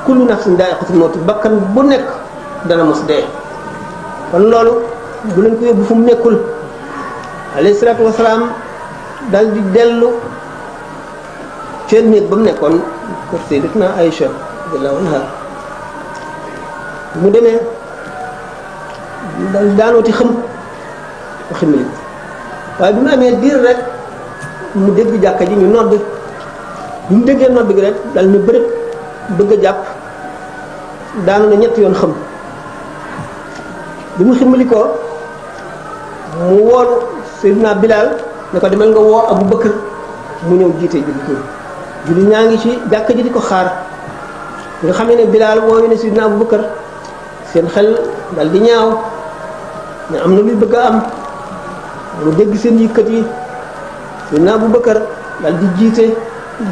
kullu nafsin daa'iqatul mawt bakkan bu nekk dana mos dee kon loolu bu leen ko yóbbu fu mu nekkul alayhi salaatu wasalaam dal di dellu seen néeg ba mu nekkoon kër Sayyidatuna Aïcha radiyallahu anha mu demee dal daanooti xam ko ximili waaye bi mu amee diir rek mu dégg jàkka ji ñu nodd bi mu déggee nodd gi rek dal na bërëb bëgg a jàpp daanu na ñetti yoon xam bi mu ximili ko mu woolu Seydina Bilal ne ko demal nga woo Abu Bakar mu ñëw jiite julli ko julli ñaa ngi ci jàkka ji di ko xaar nga xam ne Bilal woowe ne Seydina Abu Bakar seen xel dal di ñaaw ne am na luy bëgg a am mu dégg seen yëkkat yi Seydina Abu Bakar dal di jiite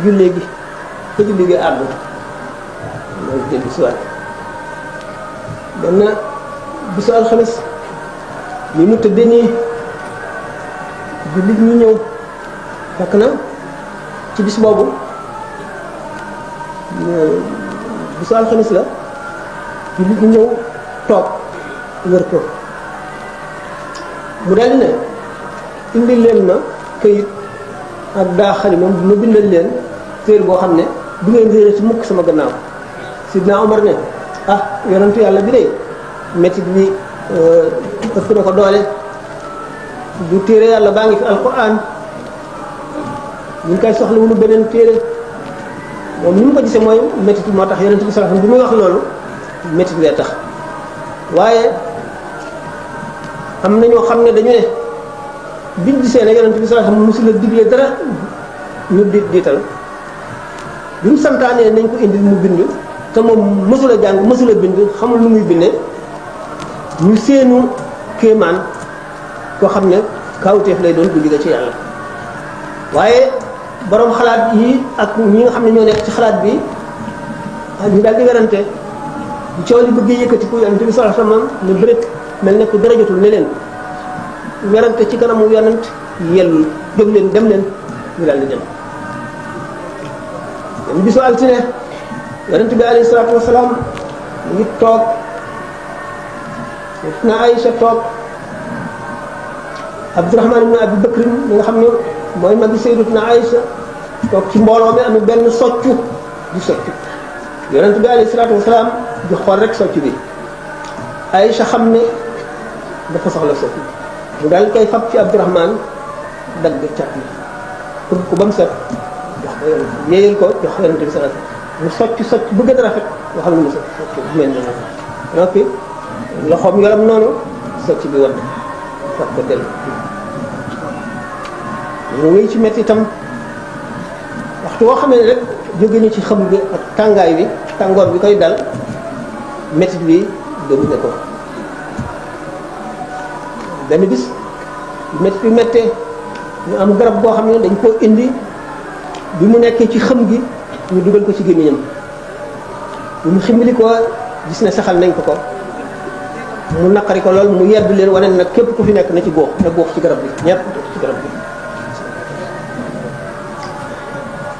jullee gi ko julli gi àddu loolu dégg si waat benn bisu alxames ni mu tëddee nii jullit ñi ñëw fekk na ci bis boobu bisu alxames la jullit ñi ñëw toog wër ko mu daldi ne indi leen ma këyit ak daa xalima ma bindal leen téere boo xam ne du ngeen réere ci mukk sama gannaaw Sidna Omar ne ah yonentu yàlla bi de métit bi ëpp na ko doole du téere yàlla baa ngi fi alquran ñu ngi koy soxla wunu beneen téere moom ni mu ko gisee mooy métit moo tax yonent bi sallallahu alayhi wasallam bi muy wax loolu métit bee tax waaye am na ñoo xam ne dañu ne biñ gisee ne yonent bi sallallahu alayhi wasallam musula digle dara ñu diital bi mu santaanee nañ ko indil mu bind te moom mësula jàng mësula bind xamul lu muy bindee ñu seenu kéemaan koo xam ne kawteef lay doon bu jóge ci yàlla waaye borom xalaat yi ak ñi nga xam ne ñoo nekk ci xalaat bi ñu daal di werante bu coow li bëggee yëkkati ko yonent bi sallallahu alayhi wasallam ne bëreet mel ne ko dara jotul ne leen werante ci kanamu yonent yellul jóg leen dem leen ñu daal di dem dem bisu altine yonent bi alayhi salaatu wasalaam mu ngi toog na Aïcha toog Abdurahman ibn Abi Bakr mi nga xam ne mooy magi Sayyidatuna Aïcha toog ci mbooloo mi am benn soccu di soccu yonent bi alayhi salaatu wasalaam di xool rek soccu bi Aïcha xam ne dafa soxla soccu mu daal koy fab ci Abdurahman dagg cat bi pour ko ba mu set jox ko yonent yéeyal ko jox yonent bi sallallahu alayhi wasallam mu socc bu gën a rafet nga xam ne mu socc bu mel noonu noppi loxoom yoram noonu socc bi wadd fab ko dellu mu ngi ci metti itam waxtu woo xam ne rek jóge ñu ci xam bi ak tàngaay bi tàngoor bi koy dal mettit bi domine ko benn bis mettit bi mettee ñu am garab boo xam ne dañ koo indi bi mu nekkee ci xam gi ñu dugal ko ci gémmiñam bi mu ximbali ko gis ne saxal nañ ko mu naqari ko lool mu yedd leen wane nag képp ku fi nekk na ci góox na góox ci garab bi ñëpp ci garab bi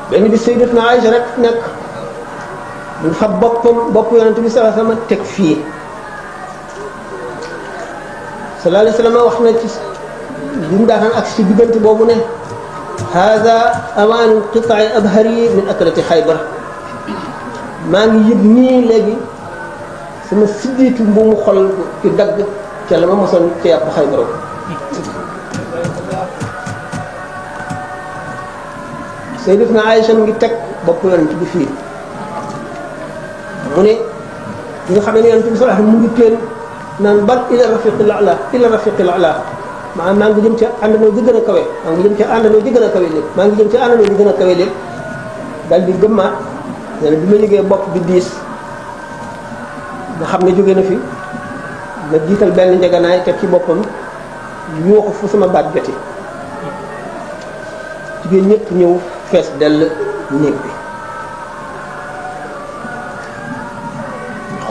benn bi Sayyidatuna Aïcha rek nekk mu fab bopp yonent bi sallallahu alayhi wasallam teg fii sallallahu alayhi wasallam wax na ci li mu daataan ak ci diggante boobu ne hada awaanu qita'i abhari min akrati Xaybar maa ngi yëg nii léegi sama siddiitu bu mu xol ci dagg ca la ma mosoon ca yàpp Xaybar Sayyidatuna Aïcha ngi teg bopp yonent bi fii mu ne ñi nga xam ne yonent bi sallallahu alayhi wasallam mu ngi teen naan bal ila rafiqil a'la ila rafiqil a'la maanaam maa ngi jëm ca àndandoo ji gën a kawe maa ngi jëm ca àndandoo ji gën a kawe lépp maa ngi jëm ca àndandoo ji gën a kawe lépp daal di gëmmaat nee na bi ma liggéey bopp bi diis nga xam ne jóge na fi ma jiital benn njeganaay teg ci boppam yuuxu fu sama baat joti jigéen ñëpp ñëw fees dell néeg bi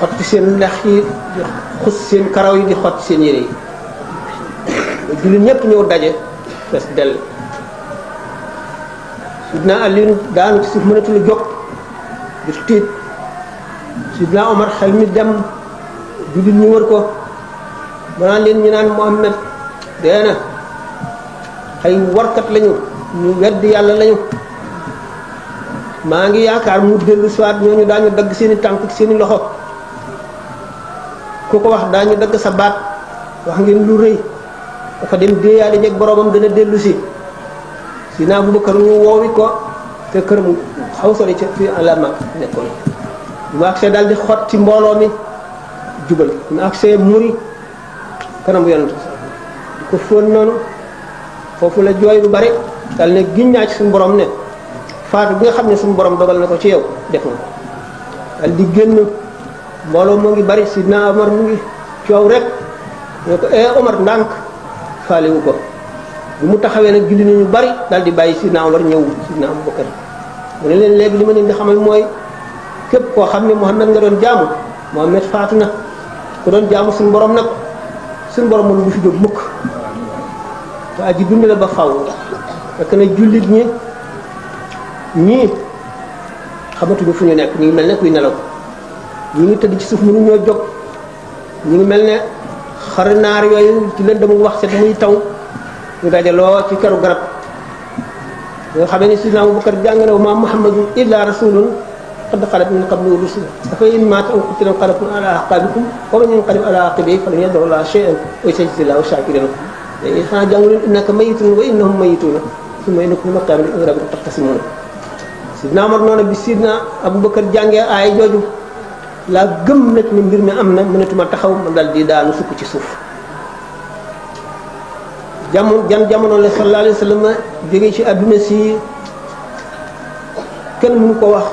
xotti seen lex yi di xus seen karaw yi di xotti seen yére yi jullit ñëpp ñëw daje fees dell Sidna Ali daanu ci suuf mënatul jóg di tiit Sidna Omar xel mi dem jullit ñu wër ko banaan leen ñu naan Muhammad dee na ay warkat lañu ñu weddi yàlla lañu maa ngi yaakaar mu dellu siwaat ñooñu daañu dagg seeni tànk ak seeni loxo ku ko wax daañu dagg sa baat wax ngeen lu rëy dafa dem déeyaale jeeg boroomam dana dellu si Sidna Abubakar ñu woowi ko te këram xaw sori ca fi alama nekkoon bu ma agsee daal di xotti mbooloo mi jubal bu ma agsee muri kanam bu yonent di ko fóon noonu foofu la jooy lu bari dal ne giñ naa ci suñu borom ne faatu bi nga xam ne suñu borom dogal na ko ci yow def nga dal di génn mbooloo moo ngi bari Sidna Omar mu ngi coow rek ne ko Omar ndànk faalewu ko bu mu taxawee nag julli nañu bari dal di bàyyi Sidna Omar ñëw Sidna Abubakar mu ne leen léegi li ma leen di xamal mooy képp koo xam ne Muhammad nga doon jaamu Muhammad faatu na ku doon jaamu suñu borom nag suñu borom moom du fi jóg mukk te aji dund la ba faw fekk na jullit ñii xamatuñu fu ñu nekk ñu ngi mel ne kuy nelaw ñu ngi tëdd ci suuf mënuñoo jóg ñu ngi mel ne xar naar yooyu ci leen dama wax set muy taw ñu dajaloo ci keru garab nga xamee ne Sidna Abubakar jàng na wa ma Muhammadun illa rasulun qad xalat min qablihi rusul afa in maata aw qutila inqalabtum ala aqabikum wa man yanqalib ala aqibihi falan yadurra llaha shay'an wa sayajzi llahu shakirin léegi xanaa jàngu leen innaka mayitun wa innahum mayituna summa innakum yawma qiyamati inda rabbikum taxtasimuna Sidna Omar noonu bi Sidna Abubakar jàngee aaya jooju laa gëm nag ni mbir mi am na mënatuma taxaw ma dal di daanu sukk ci suuf jamono la sallallahu alayhi wa sallam jóge ci àdduna si kenn mënu ko wax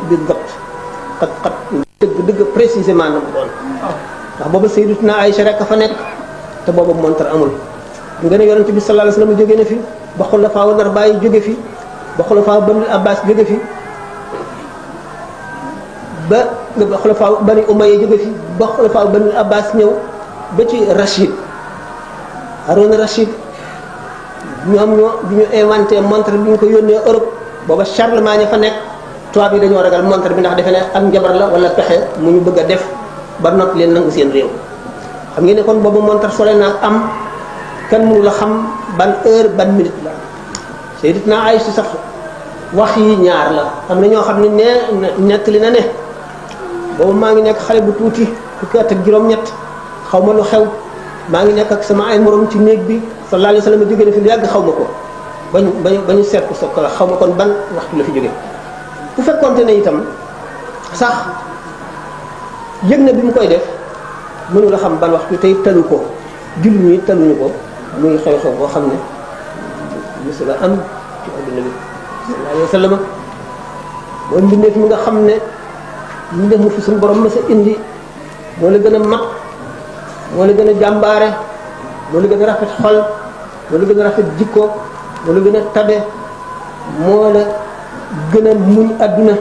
bi got xat dëgg précisément na mu doon ndax booba Sayyidatuna Aïcha rek a fa nekk te booba montar amul nga ne yonent bi sallallahu alayhi wa sallam jóge na fi ba xulafaa wu Arbaa yi jóge fi ba xulafaa Bani Abbas jóge fi ba xulafaa Bani Umayya jóge fi ba xulafaa Bani Abbas ñëw ba ci Rachid Haroun Rachid ñoom bi ñu inventé montre bi ñu ko yónnee Europe booba Charlemagne fa nekk tubaab yi dañoo ragal montre bi ndax defe ne ak njabar la wala pexe mu ñu bëgg a def ba not leen nangu seen réew xam ngeen ne kon boobu montre sole naag am kenn mënu la xam ban heure ban minute la Sayyidatuna Aïcha sax wax yi ñaar la am na ñoo xam ne nettali na ne boobu maa ngi nekk xale bu tuuti fukki at ak juróom-ñett xaw ma lu xew maa ngi nekk ak sama ay morom ci néeg bi sallallahu alayhi wa sallam jóge na fi lu yàgg xaw ma ko ba ñu seet ko soog ko xaw ma kon ban waxtu la fi jóge bu fekkoonte ne itam sax yëg na bi mu koy def mënu la xam ban waxtu tey talu ko jullit ñi taluñu ko muy xew-xew boo xam ne mosula am ci adduna bi sallallahu alayhi wa sallam mooy mbindeef mi nga xam ne ñu def mu fi suñu borom mës a indi moo la gën a mat moo la gën a jàmbaare moo la gën a rafet xol moo la gën a rafet jikko moo la gën a tabe moo la gën a muñ adduna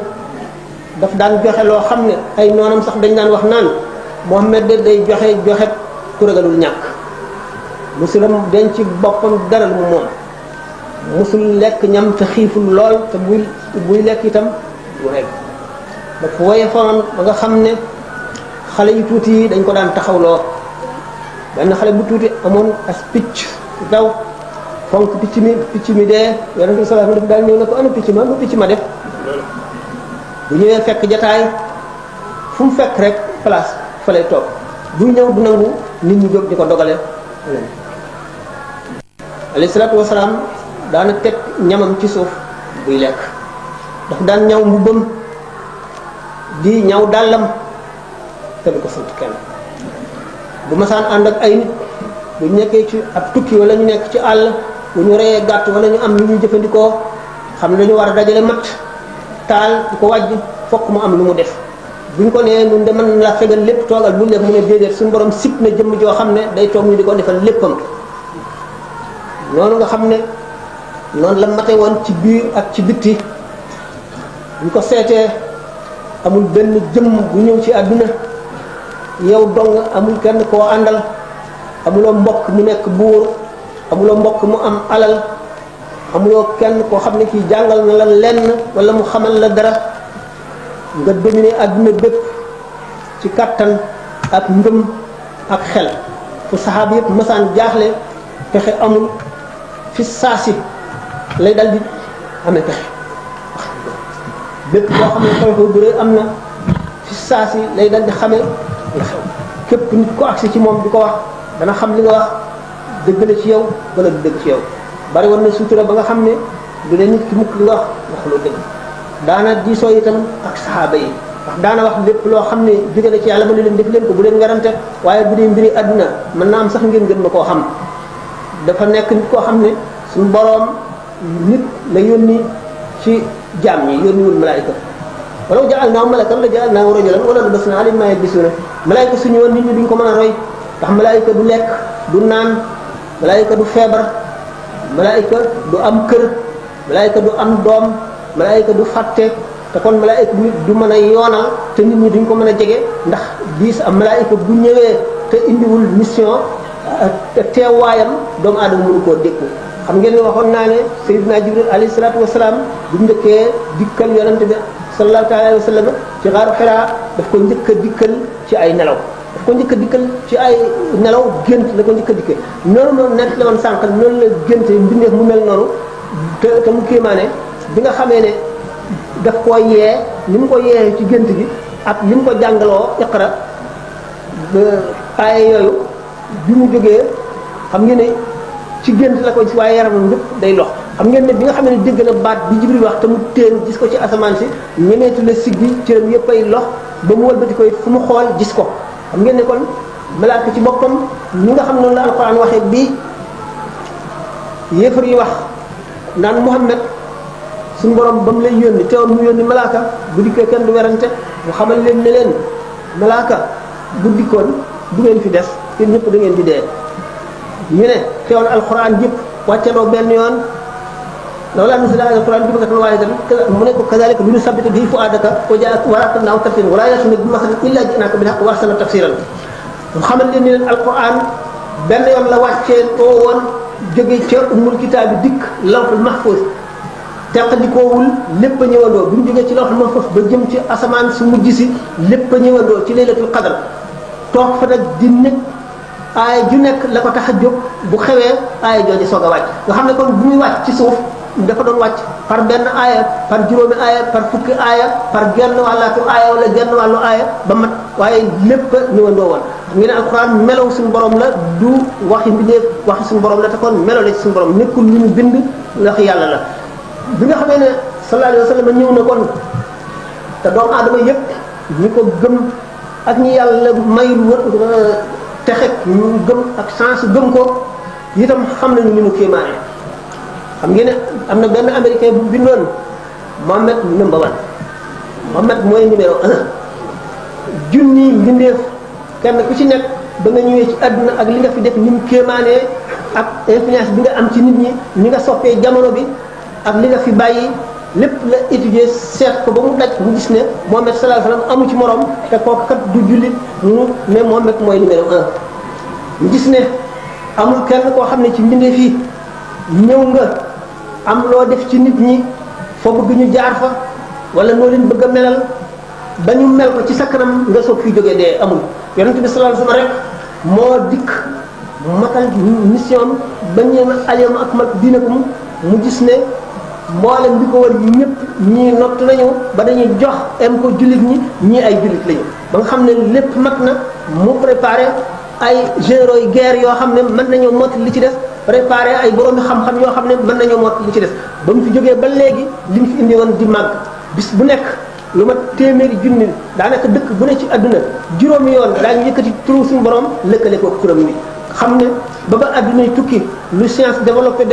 daf daan joxe loo xam ne ay noonam sax dañ daan wax naan Muhammad day joxe ku ragalul ñàkk musulam denc boppam dara mu moom musul lekk ñam te xiiful lool te buy lekk itam du rek dafa woyofoon ba nga xam ne xale yu tuuti yi dañ ko daan taxawloo benn xale bu tuuti amoon as picc daw fonk picc mi dee yonent bi sallallahu alayhi wasallam daf daal ñëw ne ko ana picc ma lu picc ma def bu ñëwee fekk jataay fu mu fekk rek place fa lay toog bu ñëw du nangu nit ñi jóg di ko dogale alayhi salaatu wasalaam daana teg ñamam ci suuf buy lekk daf daan ñaw mbubbam di ñaw dàllam te du ko sant kenn bu masaan ànd ak ay nit bu ñu nekkee ci ab tukki wala ñu nekk ci àll bu ñu reyee gàtt wala ñu am lu ñu jëfandikoo xam ne dañu war a dajale mat taal di ko wàjj fokk mu am lu mu def buñ ko nee ñun de mën la fegal lépp toogal bu lekk mu ne déedéet suñu borom sip na jëmm joo xam ne day toog ñu di ko defal léppam noonu nga xam ne noonu la mate woon ci biir ak ci bitti buñ ko seetee amul benn jëmm bu ñëw ci àdduna yow dong amul kenn koo àndal amuloo mbokk mu nekk buur amuloo mbokk mu am alal amuloo kenn koo xam ne kii jàngal na la lenn wala mu xamal la dara nga dominer àdduna bépp ci kattan ak ngëm ak xel fu saxaaba yëpp masaan jaaxle pexe amul fi saasi lay dal di amee pexe bépp boo xam ne xew-xew bu rëy am na fi saasi lay dal di xamee la xew képp nit ko agsi ci moom di ko wax dana xam li nga wax dëgg la ci yow wala du dëgg ci yow bari woon na sutura ba nga xam ne du ne nit ki mukk li nga wax loo dëgg daana diisoo itam ak saxaaba yi ndax daana wax lépp loo xam ne jóge na ci yàlla mën na leen def leen ko bu leen werante waaye bu dee mbiri àdduna mën naa am sax ngeen gën ma koo xam dafa nekk nit koo xam ne suñu boroom nit la yónni ci jaam ñi yónniwul malaayika wala ja'alnaahu malakan la ja'alnaahu rajulan wala labasnaa alayhim maa yalbisuun malaayika su ñëwoon nit ñi duñ ko mën a roy ndax malaayika du lekk du naan malaayika du feebar malaayika du am kër malaayika du am doom malaayika du fàtte te kon malaayika nit du mën a yoonal te nit ñi duñ ko mën a jege ndax diis am malaayika bu ñëwee te indiwul mission teewaayam doomu aadama mënu koo dékku xam ngeen ne waxoon naa ne Seydina Jibril alayhi salaatu wasalaam bu njëkkee dikkal yonante bi sallallahu alayhi wa sallam ci xaaru Xiraa daf ko njëkk a dikkal ci ay nelaw daf ko njëkk a dikkal ci ay nelaw gént la ko njëkk a dikkal noonu nekk la woon sànq noonu la génte mbindeef mu mel noonu te mu kéemaane bi nga xamee ne daf koo yee ni mu ko yee ci gént gi ak ni mu ko jàngaloo Iqra aaya yooyu bi mu jógee xam ngeen ne ci gént la ko gis waaye yaramam lépp day lox xam ngeen ne bi nga xam ne dégg na baat bi Jibril wax te mu téen gis ko ci asamaan si ñemeetu la siggi cëram yëpp ay lox ba mu wëlbati ko fu mu xool gis ko xam ngeen ne kon malaaka ci boppam ñi nga xam noonu la alxuraan waxee bi yéefar yi wax naan Muhammad suñu borom ba mu lay yónni teewoon mu yónni malaaka bu dikkee kenn du werante mu xamal leen ne leen malaaka bu dikkoon du ngeen fi des yéen ñëpp da ngeen di dee ñu ne teewoon alxuraan yëpp wàccandoo benn yoon lawlaa nuzila alxuraan jumlatan waahidatan mu ne ko kazaalika linusabbita bihi fu'aadaka wa jaa'aka wa rattalnaahu tartiilan wa laa ya'tuunaka bi masalin illaa ji'naaka bil haqqi wa ahsana tafsiiran mu xamal leen ne leen alxuraan benn yoon la wàccee oo woon jóge ca ummul kitaab bi dikk lawhul mahfuus teqandikoowul lépp a ñëwandoo bi mu jógee ci lawhul mahfuus ba jëm ci asamaan su mujj si lépp a ñëwandoo ci laylatul qadr toog fa nag di nekk aaya ju nekk la ko tax a jóg bu xewee aaya jooju soog a wàcc nga xam ne kon bu muy wàcc ci suuf dafa doon wàcc par benn aaya par juróomi aaya par fukki aaya par genn wàllaatu aaya wala genn wàllu aaya ba mat waaye lépp a ñëwandoo woon ñu ne alxuraan melow suñu borom la du waxi mbindeef waxi suñu borom la te kon melo la ci suñu borom nekkul lu ñu bind ndax yàlla la bi nga xamee ne sallallahu alayhi wa sallam ñëw na kon te doomu aadama yëpp ñi ko gëm ak ñi yàlla may texe ñu gëm ak chance gëm ko itam xam nañu ni mu kéemaane xam ngeen ne am na benn américain bu bindoon Mohamed number one Mohamed mooy numéro 1 junni mbindeef kenn ku ci nekk ba nga ñëwee ci àdduna ak li nga fi def ni mu kéemaanee ak influence bi nga am ci nit ñi ni nga soppee jamono bi ak li nga fi bàyyi lépp la étudier seet ko ba mu daj mu gis ne Muhammad sallallahu alayhi wasallam amu ci morom te kooku kat du jullit mu ne Muhammad mooy numéro 1 mu gis ne amul kenn koo xam ne ci mbindee fii ñëw nga am loo def ci nit ñi foo bëgg ñu jaar fa wala noo leen bëgg a melal ba ñu mel ko ci sa kanam nga soog fi jógee dee amul yonent bi sallallahu alayhi wasallam rek moo dikk matal mission ba ñeema alyawma akmaltu diinakum mu gis ne mboolem bi ko war ñëpp ñii nott nañu ba dañuy jox impôt jullit ñi ñii ay jullit lañu ba nga xam ne lépp mat na mu préparé ay généraux yi guerre yoo xam ne mën nañoo mott li ci des préparé ay boroomi xam-xam yoo xam ne mën nañoo mott li ci des ba mu fi jógee ba léegi li mu fi indi woon di màgg bis bu nekk lu ma téeméeri junni daanaka dëkk bu ne ci àdduna juróomi yoon daañu yëkkati turu suñu borom lëkkale ko turam ni xam ne ba àdduna yi tukki lu science développé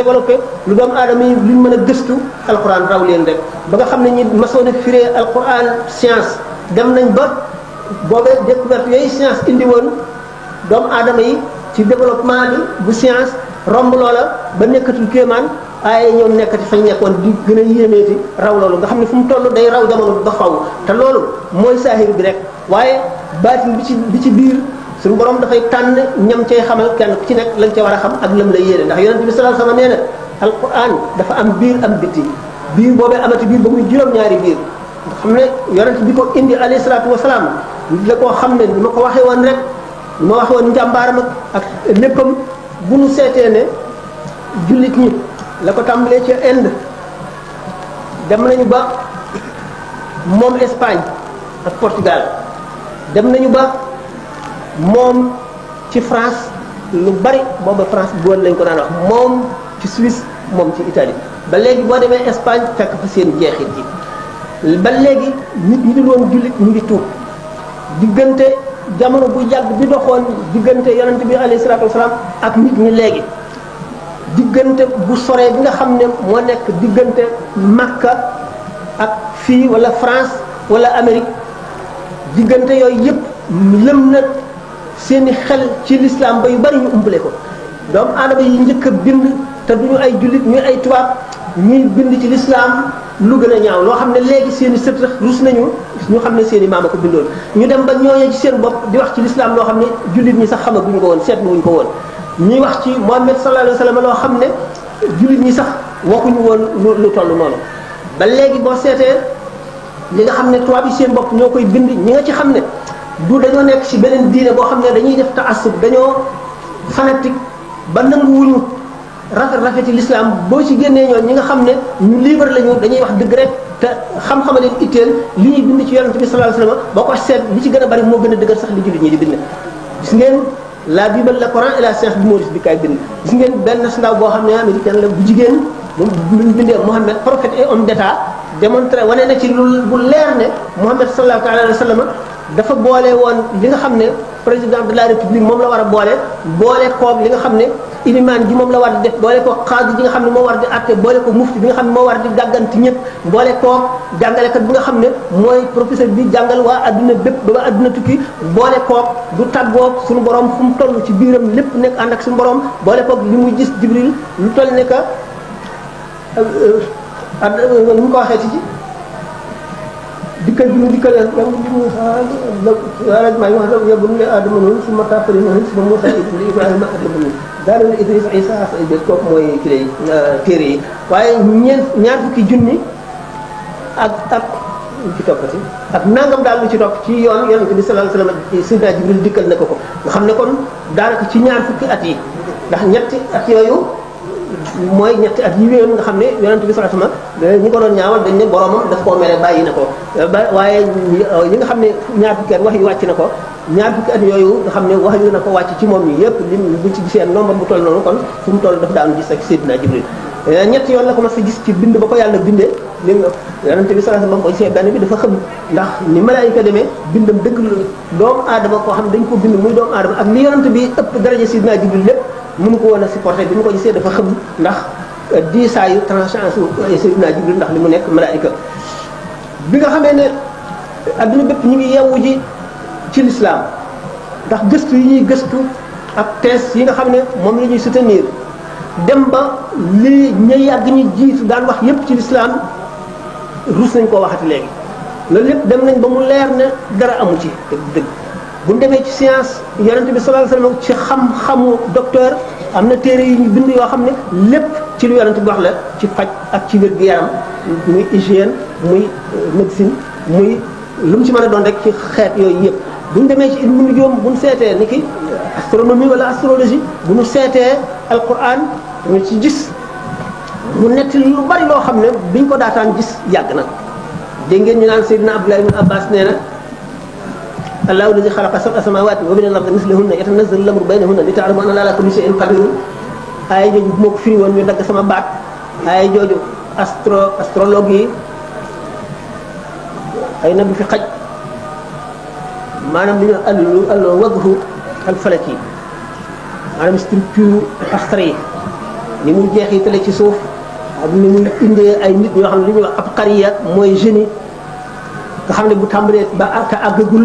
lu doomu aadama yi luñ mën a gëstu alquran raw leen rek ba nga xam ne ñi masoon a firee alquran science dem nañ ba boobee découverte yooyu science indi woon doomu aadama yi ci développement bi bu science romb loola ba nekkatul kéemaan ay ñoom nekkati fañ nekkoon di gën a yéemeeti raw loolu nga xam ne fu mu toll day raw jamono ba faw te loolu mooy saahir bi rek waaye baatin bi ci biir suñu borom dafay tànn ñam cay xamal kenn ku ci nekk lañ ca war a xam ak lam la yéene ndax yonente bi sallallahu alayhi wasallam nee na alquran dafa am biir am bitti biir boobee amati biir ba muy juróom-ñaari biir nga xam ne yonente bi ko indi alayhi salaatu wasalaam nit la koo xam ne ni ma ko waxee woon rek ni ma waxee woon njàmbaaram ak léppam bu nu seetee ne jullit ñi la ko tàmbalee ci Inde dem nañu ba moom Espagne ak Portugal dem nañu ba moom ci France lu bari booba France bu woon lañ ko daan wax moom ci Suisse moom ci Italie ba léegi boo demee Espagne fekk fa seen jeexit yi ba léegi nit ñi dul woon jullit ñu ngi tuub diggante jamono bu yàgg bi doxoon diggante yonent bi alayhi salaatu wasalaam ak nit ñi léegi diggante bu soree bi nga xam ne moo nekk diggante Makka ak fii wala France wala Amérique diggante yooyu yëpp lëm na seeni xel ci l'islam ba yu bari ñu umbale ko doomu aadama yi njëkk a bind te duñu ay jullit ñuy ay tubaab ñuy bind ci l'islam lu gën a ñaaw loo xam ne léegi seeni sët rus nañu ñu xam ne seeni maam a ko bindoon ñu dem ba ñooñee ci seen bopp di wax ci l'islam loo xam ne jullit ñi sax xamaguñu ko woon seetlu wuñ ko woon ñuy wax ci Muhammad sallallahu alayhi wa sallam loo xam ne jullit ñi sax waxuñu woon lu toll noonu ba léegi boo seetee li nga xam ne tubaab yi seen bopp ñoo koy bind ñi nga ci xam ne du dañoo nekk ci beneen diine boo xam ne dañuy def taassub dañoo fanatique ba nanguwuñu rafeti l'islam boo ci génnee ñoon ñi nga xam ne ñu libre lañu dañuy wax dëgg rek te xam-xama leen itteel li ñuy bind ci yonent bi sallallahu alayhi wasallam boo ko seet li ci gën a bari moo gën a dëgër sax li jullit ñi di bind gis ngeen la Bible le Coran et la science bi Maurice bi kay bind gis ngeen benn ndaw boo xam ne américain la bu jigéen moom luñ bindee Mohammed prophète et homme d'état démontré wane na ci lu bu leer ne Mohammed sallallahu alayhi wasallam dafa boole woon li nga xam ne président de la république moom la war a boole koog li nga xam ne ilimaan ji moom la war di def boole koog xaadi ji nga xam ne moo war di àtte boole ko mufti bi nga xam ne moo war di gàgganti ñëpp boole koog jàngalekat bi nga xam ne mooy professeur bi jàngal waa adduna bépp ba adduna tukki boole koog du tàggoog suñu borom fu mu toll ci biiram lépp nekk ànd ak suñu borom boole koog li muy gis Jibril lu toll ne que nu mu ko waxee ci dikkal bi mu dikkal maa ngi wax la yóbbu ne Adama noonu su ma tàppale noonu su ma Moussa Ibrahima adama daal di Idris Isa kooku mooy kii téere yi waaye ñaar fukki junni ak ci toppati ak nangam daal lu ci topp ci yoon yonent bi sallallahu alayhi wasallam Sayyidina Jibril dikkal na ko nga xam ne kon daanaka ci ñaar fukki at yi ndax ñetti at yooyu mooy ñetti at yi wéyoon nga xam ne yonent bi sallallahu alayhi wasallam ñi ko doon ñaawal dañ ne boromam daf koo mere bàyyi na ko waaye yi nga xam ne ñaar fukki at wax yi wàcc na ko ñaar fukki at yooyu nga xam ne wax yu na ko wàcc ci moom yi yëpp lim buñ ci gisee nombre bu toll noonu kon fu mu toll daf daan gis ak Seydina Jibril ñetti yoon la ko mas a gis ci bind ba ko yàlla bindee li yonent bi sallallahu alayhi wasallam ba mu ko gisee benn bi dafa xam ndax ni malaayika demee bindam dëgg doomu aadama koo xam ne dañ ko bind muy doomu aadama ak li yonent bi ëpp daraja Seydina Jibril lépp mënu ko woon a supporter bi mu ko gisee dafa xam ndax diisaayu tranchance Seydina Jibril ndax li mu nekk malaayika bi nga xamee ne adduna bépp ñu ngi yeewu ji ci l'islam ndax gëstu yi ñuy gëstu ak thèse yi nga xam ne moom la ñuy soutenir dem ba li ña yàgg ñi jiitu daan wax yépp ci l'islam rus nañ koo waxati léegi loolu lépp dem nañ ba mu leer ne dara amu ci dëgg bu ñu demee ci science yonent bi sallallahu alayhi wasallam ci xam-xamu docteur am na téere yu ñu bind yoo xam ne lépp ci lu yonent bi wax la ci faj ak ci wér-gu-yaram muy hygiène muy médecine muy lu mu ci mën a doon rek ci xeet yooyu yëpp bu ñu demee ci ilmu nujum bu ñu seetee ni ki astronomie wala astrologie bu ñu seetee alquran ñu ci gis mu nett lu bari loo xam ne biñ ko daataan gis yàgg na dégg ngeen ñu naan Seydina Abdullah ibn Abbas nee na Allahu allazi xalaqa sab'a samawati wa mina al-ardi mislahunna yatanazzalu al-amru baynahunna li ta'lamu anna Allaha ala kulli shay'in qadir ay jooju bu ma ko firi woon ñu dagg sama baat ay jooju astrologue yi ay na du fi xaj maanaam li ñu al wadhu al-falaki maanaam structure astre yi ni mu jeexitale ci suuf ak ni muy indee ay nit ñoo xam ne li ñuy wax abqariya mooy génie nga xam ne bu tàmbalee ba àggagul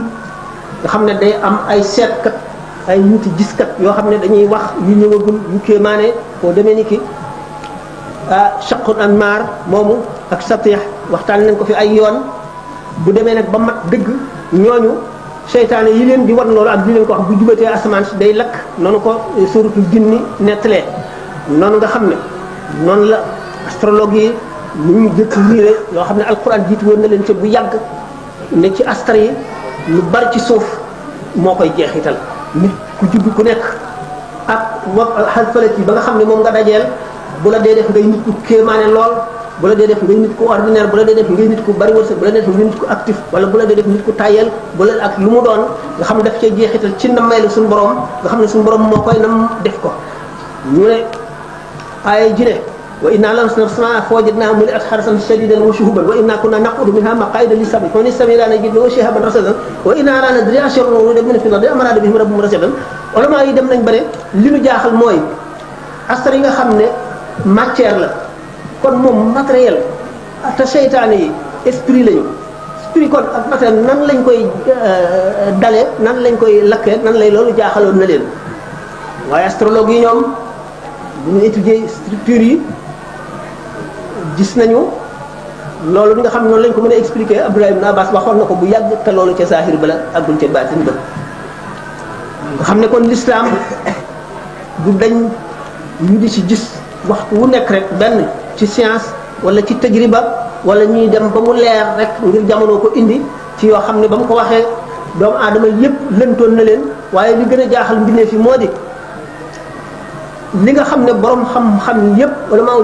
nga xam ne day am ay seetkat ay ñuti giskat yoo xam ne dañuy wax yu ñëwagul yu kéemaane koo demee ni ki shaqun anmar moomu ak satih waxtaan nañ ko fi ay yoon bu demee nag ba mat dëgg ñooñu seytaane yi leen di wan loolu ak di leen ko wax bu jubatee asamaan si day lakk noonu ko suratul jinni nettalee noonu nga xam ne noonu la astrologue yi ñu jëkk riire yoo xam ne alquran jiitu woon na leen ca bu yàgg ne ci astre yi lu bari ci suuf moo koy jeexital nit ku judd ku nekk ak xalfalat yi ba nga xam ne moom nga dajeel bu la dee def ngay nit ku kéemaane lool bu la dee def ngay nit ku ordinaire bu la dee def ngay nit ku bari wërsëg bu la dee def ngay nit ku actif wala bu la dee def nit ku tayel bu la ak lu mu doon nga xam ne daf cee jeexital ci nammeelu suñu borom nga xam ne suñu borom moo koy nam def ko ñu ne ay ji ne wa inna lamasna as-samaa fa wajadnaahaa muli'at harasan shadiidan wa shuhuban wa inna kunna naqudu minhaa maqaa'ida lis-sam'i faman istami'a ilaa najid lahu shihaban rasadan wa inna laa nadrii asharrun uriida bihim fil ardi am araada bihim rabbuhum rashadan ulama yi dem nañ ba ne li ñu jaaxal mooy astar yi nga xam ne matière la kon moom matériel te seytaane yi esprit lañu esprit kon ak matériel nan lañ koy dale nan lañ koy lakkee nan lay loolu jaaxaloon na leen waaye astrologue yi ñoom bu ñu étudier structure yi gis nañu loolu li nga xam ne noonu lañ ko mën a expliquer Abdullah ibn Abbas waxoon na ko bu yàgg te loolu ca saahir ba la àggul ca baatin ba nga xam ne kon l'islam du dañ ñu di ci gis waxtu wu nekk rek benn ci science wala ci tajriba wala ñuy dem ba mu leer rek ngir jamono ko indi ci yoo xam ne ba mu ko waxee doomu aadama yépp lëntoon na leen waaye li gën a jaaxal mbindeef fi moo di li nga xam ne borom xam-xam yépp wala maa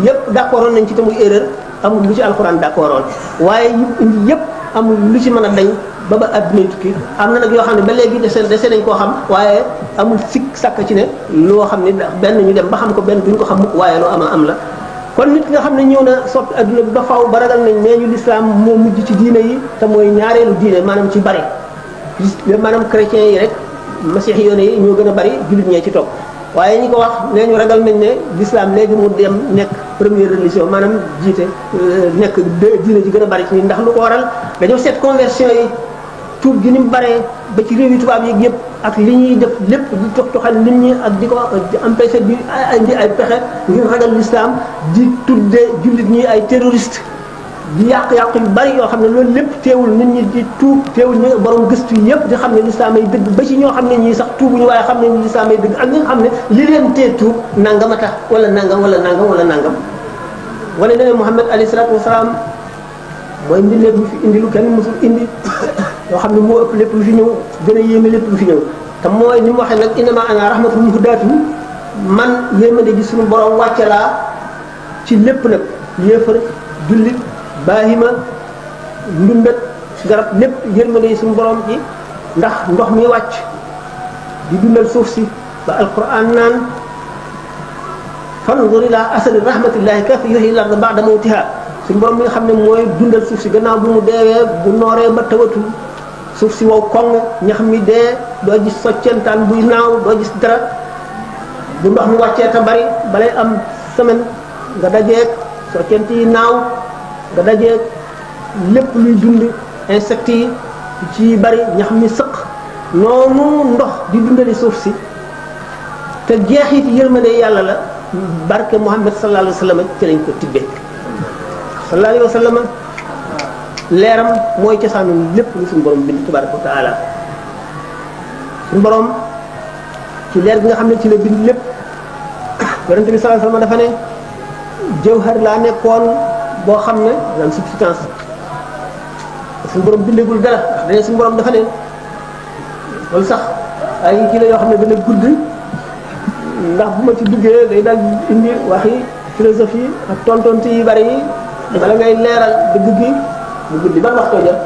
yépp d'accordoon nañ ci te muy erreur amul lu ci alxuraan d'accordoon waaye yu indi yépp amul lu ci mën a dañ ba adduna tukki am na nag yoo xam ne ba léegi dese nañ koo xam waaye amul sikk sàkk ci ne loo xam ne benn ñu dem ba xam ko benn duñ ko xam mukk waaye loo am la kon nit ki nga xam ne ñëw na soppi adduna bi ba faaw ba ragal nañ nee ñu lislaam moo mujj ci diine yi te mooy ñaareelu diine maanaam ci bari maanaam chrétiens yi rek masiix yoone yi ñoo gën a bari jullit ñee ci topp waaye ñi ko wax nee ñu ragal nañ ne l'islam léegi mu dem nekk première religion maanaam jiite nekk diine ji gën a bari ci ñi ndax lu ko waral dañoo seet conversion yi tuub gi ni mu baree ba ci réew yi tubaab yi yëpp ak li ñuy def lépp di toxal nit ñi ak di ko empêcher bi indi ay pexe ngir ragal l'islam di tudde jullit ñi ay terroriste di yàq-yàq yu bari yoo xam ne loolu lépp teewul nit ñi di tuub teewul ñu borom gëstu yi yëpp di xam ne l'islam ay dëgg ba ci ñoo xam ne ñii sax tuubuñu waaye xam ne l'islam ay dëgg ak ñi nga xam ne li leen tee tuub nangam a tax wala nangam wala nangam wala nangam wane na ne Muhammad alayhi salaatu wasalaam mooy mbindeef lu fi indi lu kenn mësul indi yoo xam ne moo ëpp lépp lu fi ñëw gën a yéeme lépp lu fi ñëw te mooy ni mu waxee nag innama ana rahmatul muhdaatun man yéemande ji suñu borom wàcce laa ci lépp nag yéefar jullit baahima ndundat garab lépp yërmande yi suñu borom ci ndax ndox mi wàcc di dundal suuf si ba alquran naan fanzur ila asali rahmatillahi kayfa yuhyi al-arda ba'da mawtiha suñu borom mi nga xam ne mooy dundal suuf si gannaaw bu mu deewee bu nooree ba tawatul suuf si wow koŋ ñax mi dee doo gis soccentaan buy naaw doo gis dara bu ndox mi wàccee te bari balay am semaine nga dajeeg soccent yi naaw nga dajeeg lépp luy dund insectes yi ci bari ñax mi sëq noonu ndox di dundali suuf si te jeexit yërmande yàlla la barke Muhammad sallallahu alayhi wa sallam ci lañ ko tibbee sallallahu alayhi wa sallam leeram mooy cosaanu lépp lu suñu borom bind tabaraka wa taala suñu borom ci leer bi nga xam ne ci la bind lépp yonente bi sallallahu alayhi wa sallam dafa ne jawhar laa nekkoon boo xam ne maanaam substance suñu borom bindagul dara ndax dañu suñu borom dafa ne loolu sax ay kii la yoo xam ne dana gudd ndax bu ma ci duggee day daal indi waxi philosophie ak tontonte yi bari yi bala ngay leeral dëgg gi mu guddi ban waxtoo jot.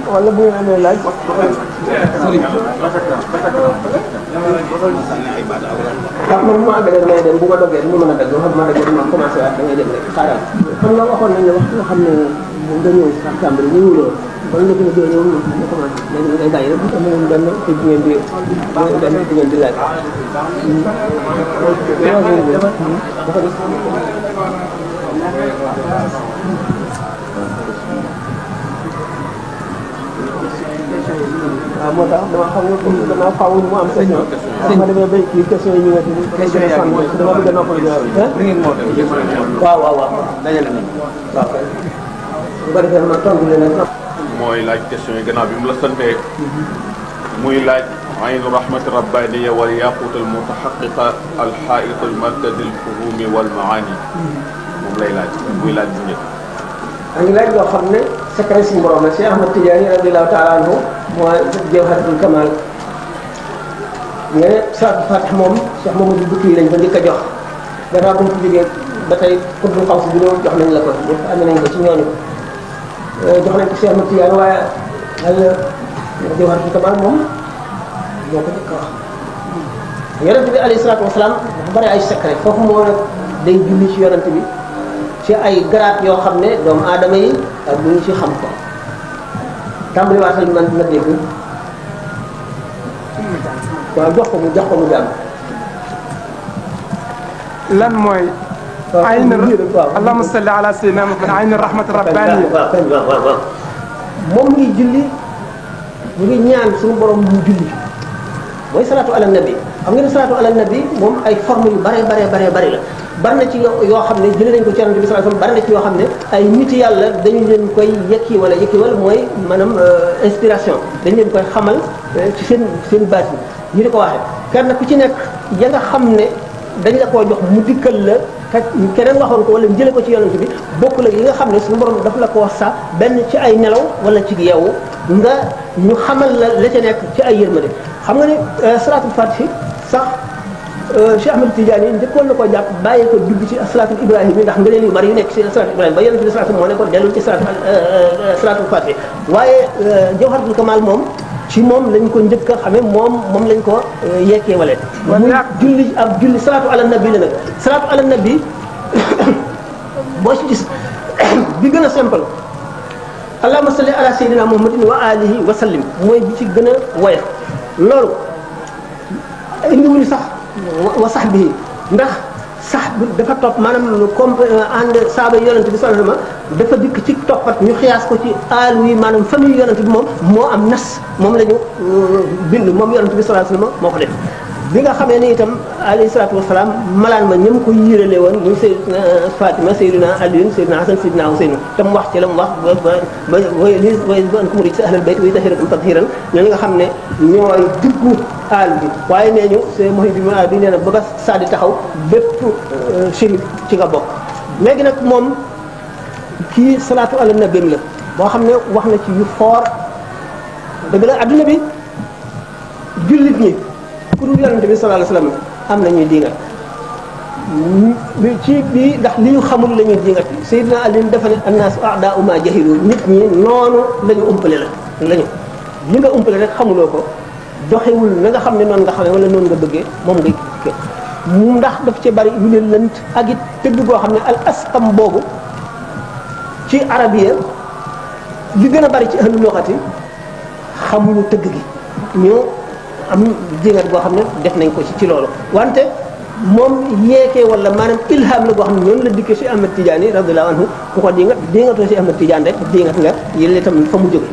wala bu ngeen amee laaj. ndax man bu ma àggalee damay dem bu ma doggee du ma mën a dagg xam ma dagg ma commencé waat da ngay dem rek xaaral. xam nga waxoon nañ ne waxtu nga xam ne nga ñëw sax tàmbali ñu wuloo ba nga gën a doon ñëw nga commencé léegi ngay bàyyi rek bu amee benn te bu ngeen di laaj. waaw moo tax dama xam ne comme danaa faaw mu am question. ma demee ba kii question yi ñu ngi ci dama bëgg a noppal waaw waaw waaw dajale na waaw kay bu ko defee ma tontu leen nag. mooy laaj question yi gannaaw bi mu la santee muy laaj aynu rahmati rabbaniya wal yaqut al mutahaqiqa al ha'it al markaz al fuhumi wal maani moom lay laaj muy laaj bu njëkk. a ngi laaj loo xam ne secret si borom la Cheikh Ahmad Tidiane radiyallahu ta'ala anhu mooy Jawharatul Kamal nga ne salaatul fatih moom Cheikh Mamadou Bouti lañ ko njëkk a jox gannaaw bu ñu ko jógee ba tey kuddul xaw si bi ñëw jox nañ la ko ñëpp amee nañ ko ci ñooñu jox nañ ko Cheikh Ahmad Tidiane waaye al Jawharatul Kamal moom moo ko njëkk a wax yonent bi alayhi salaatu wasalaam dafa bari ay secret foofu moo nag day julli ci yonent bi ci ay garaat yoo xam ne doomu aadama yi ak bu ñu ci xam ko tàmbali waatal man ma dégg waaw jox ko mu jàng lan mooy ayn allahumma salli ala sayyidina Muhammad ayn rahmat rabbani waaw moom ngi julli mu ngi ñaan suñu borom mu julli mooy salaatu ala nabi xam nga ne salaatu ala nabi moom ay forme yu bare la bari na ci yoo xam ne jëlee nañ ko ci Yonent bi sallallahu alayhi wasallam bari na ci yoo xam ne ay nit yàlla dañu leen koy yekki wala mooy maanaam inspiration dañu leen koy xamal ci seen baat yi ñu di ko waxee kenn ku ci nekk ya nga xam ne dañ la koo jox mu dikkal la te keneen waxoon ko wala jëlee ko ci Yonent bi bokk la yi nga xam ne suñu borom daf la ko wax sax benn ci ay nelaw wala ci yeewu nga ñu xamal la ca nekk ci ay yërmande xam nga ne salaatul fatih sax Cheikh Ahmed Tidiane njëkkoon na koo jàpp bàyyi ko dugg ci salaatul ibrahim yi ndax ngëneel yu bari yu nekk ci salaatul ibrahim ba Yonent bi sallallahu alayhi wasallam moo ne ko dellul ci salaatul fatih waaye Jawharatul Kamal moom ci moom lañ ko njëkk a xamee moom lañ ko yekkee wale muy julli salaatu ala nabi la nag salaatu ala nabi boo ci gis bi gën a simple allahumma salli ala sayyidina muhammadin wa alihi wa sallim mooy bi ci gën a woyof loolu indiwuñu sax wa sahbihi ndax sax dafa topp maanaam comme ànd saaba yonent bi sallallahu alayhi wasallam dafa dikk ci toppat ñu xiyaas ko ci aal wi maanaam famille yonent bi moom moo am nas moom la ñu bind moom yonent bi sallallahu alayhi wasallam moo ko def bi nga xamee ni itam alayhi salaatu wasalaam malaan ma ñëm ko yiirale woon muy Sayyidina Fatima Sayyidina Aliyu Sayyidina Hasan Sayyidina Husayn te mu wax ci la mu wax ba ankum rijsa ahlal bayt wa yutahhirukum tathiran ñooñu nga xam ne ñooy diggu aal bi waaye nee ñu c'est Muhyiddin aal bi nee na ba ba saa di taxaw bépp shérif ci nga bokk léegi nag moom kii salaatu ala nabi la boo xam ne wax na ci yu fort dëgg la adduna bi jullit ñi ku dul Yonent bi sallallahu alayhi wasallam am na ñuy diingat ci bii ndax li ñu xamul la ñuy diingat Sayyidina Ali dafa ne annaasu a'daa'u maa jahilu nit ñi noonu la ñu umpale la ñu li nga umpale rek xamuloo ko doxewul na nga xam ne noonu nga xamee wala noonu nga bëggee moom ngay mu ndax daf ci bari yu leen lënt ak it tëgg goo xam ne al asqam boobu ci arabiya li gën a bari ci ahlu lughati xamuñu tëgg gi ñu am jéngat boo xam ne def nañ ko ci loolu wante moom yeekee wala maanaam ilham la boo xam ne noonu la dikkee ci Ahmad Tidiane radiyallahu anhu ku ko dingatoo ci Ahmad Tidiane rek dingat nga yële itam fa mu jóge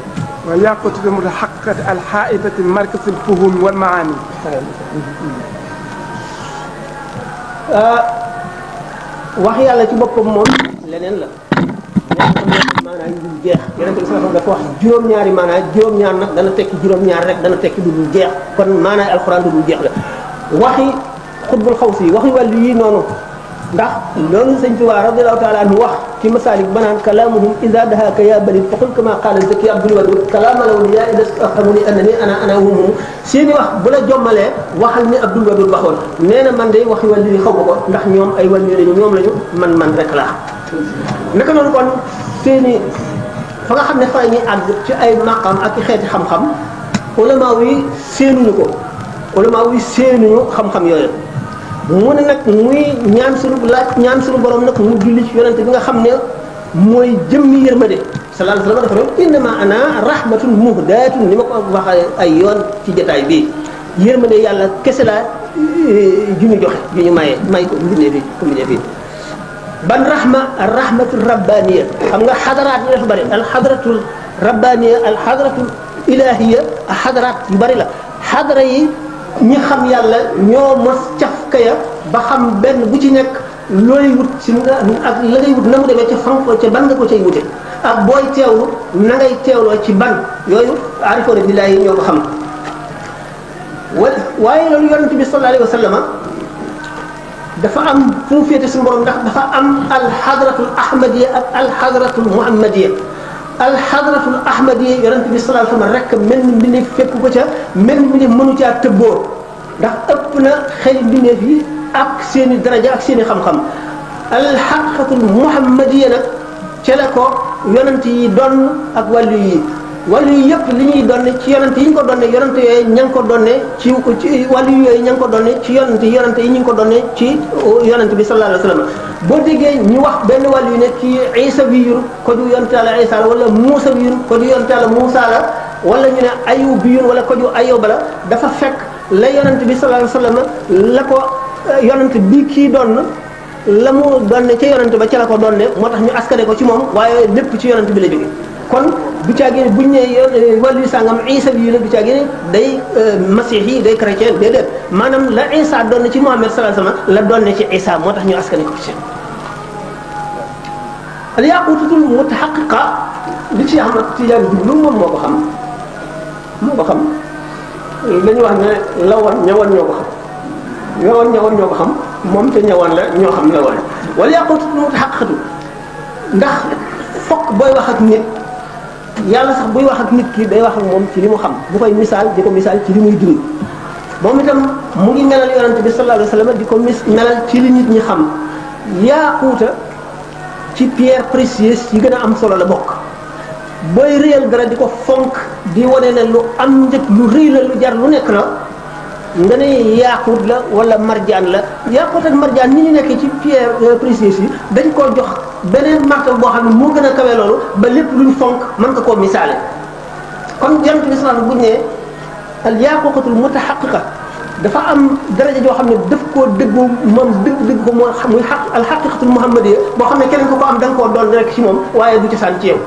wa yaqutatu mutahaqqaqat al-ha'itati markaz al-fuhum wal ma'ani wax yàlla ci boppam moom leneen la maanaam yu dul jeex Yonent bi sallallahu alayhi wasallam dafa wax juróom-ñaari maanaam juróom-ñaar nag dana tekki juróom-ñaar rek dana tekki du dul jeex kon maanaam alxuraan du dul jeex la waxi xutbul xawsi waxi wàllu yi noonu ndax loolu sëñ Tuubaa radiyallahu ta'ala anhu wax ci masaalik banaan kalaamuhum iza dahaka ya balid fa qul kama qaala zaki abdul wadud kalaamal awliyaa iza afhamuni annani ana hum seeni wax bu la jommalee waxal ni abdul wadud waxoon nee na man de waxi wàllu yi xaw ma ko ndax ñoom ay wàllu lañu ñoom lañu man rek laa naka noonu kon seeni fa nga xam ne fa ñuy àgg ci ay maqam ak xeeti xam-xam ulama yi séenuñu ko ulama yi séenuñu xam-xam yooyu mu ne nag muy ñaan suñu borom nag mu julli ci yonent bi nga xam ne mooy jëmmi yërmande sallallahu alayhi wasallam dafa ne innama ana rahmatun muhdatun ni ma ko waxee ay yoon ci jotaay bii yërmande yàlla kese la ju ñu joxe ju ñu may ko mbindee fii ban rahmatul rabbaniya xam nga xadaraat yi dafa bëri al xadaratul rabbaniya al xadaratul ilahiya xadaraat yu bëri la xadara yi ñi xam yàlla ñoo mos cafka ya ba xam benn bu ci nekk looy wut si ak la ngay wut na mu demee ca fan ko ca ban nga ko cay wute ak booy teewlu na ngay teewloo ci ban yooyu arifoona billaahi ñoo ko xam waaye loolu yonent bi sallallahu alayhi wa sallam dafa am fu mu féete suñu borom ndax dafa am alxadratul ahmadiya ak alxadratul muhammadiya. alxadratul ahmadiya yonent bi sallallahu alayhi wasallam rek mel ni mbindeef fekk ko ca mel ni mbindeef mënu caa tëbboo ndax ëpp na xëy mbindeef yi ak seen i daraja ak seen i xam-xam. alxaqiqatul muhammadiya nag ca la ko yonent yi doon ak wàllu yi yëpp li ñuy donne ci yonent yi ñu ko donne yonent yooyu ña ngi ko donne ci wàllu yooyu ña ngi ko donne ci yonent yi ñu ngi ko donne ci yonent bi sallallahu alayhi wasallam. boo déggee ñu wax benn wàllu yu ne kii Isa bi yur ko du yonent Yàlla Isa la wala Muusa bi yur ko du yonent Yàlla Muusa la wala ñu ne Ayub bi yur wala ko du Ayuba la dafa fekk la yonent bi sallallahu alayhi wasallam la ko yonent bi kii doon la mu donne ca yonent ba ca la ko donne moo tax ñu askane ko ci moom waaye lépp ci yonent bi la jóge kon du caagin buñ ne wàllu sàngam Isa bi la du caagin day masiix yi day chrétien déedéet maanaam la Isa doon ci Muhammad sallallahu alayhi wasallam la doon ci Isa moo tax ñu askane ko ci. al yaqutatul mutahaqqiqa li ci Ahmad Tijaan jublu moom moo ko xam dañuy wax ne lawoon ñëwoon ñoo ko xam ñëwoon ñoo ko xam moom te ñëwoon la ñoo xam lawoon wal yaqutatul mutahaqqiqatu ndax fokk booy wax ak nit. yàlla sax buy wax ak nit ki day wax ak moom ci li mu xam bu koy misaal di ko misaal ci li muy dund moom itam mu ngi melal yonent bi sallallahu alayhi wasallam di ko melal ci li nit ñi xam yaaquuta ci pierre précieuse yi gën a am solo la bokk booy réyal dara di ko fonk di wane ne lu am njëg lu rëy la lu jar lu nekk la nga ne yaaquut la wala marjaan la yaaquut ak marjaan ni ñu nekk ci pierre précieuse yi dañ koo jox beneen martaba boo xam ne moo gën a kawe loolu ba lépp luñ fonk mën nga koo misaale kon yonent bi sallallahu alayhi wasallam bu ñu nee al yaquqatul mutahaqqiqa dafa am daraja joo xam ne daf koo dëggu moom dëgg ko moo xam muy al haqiqatul muhammadiyya boo xam ne keneen ko am da nga koo doon rek ci moom waaye du ci saan ci yow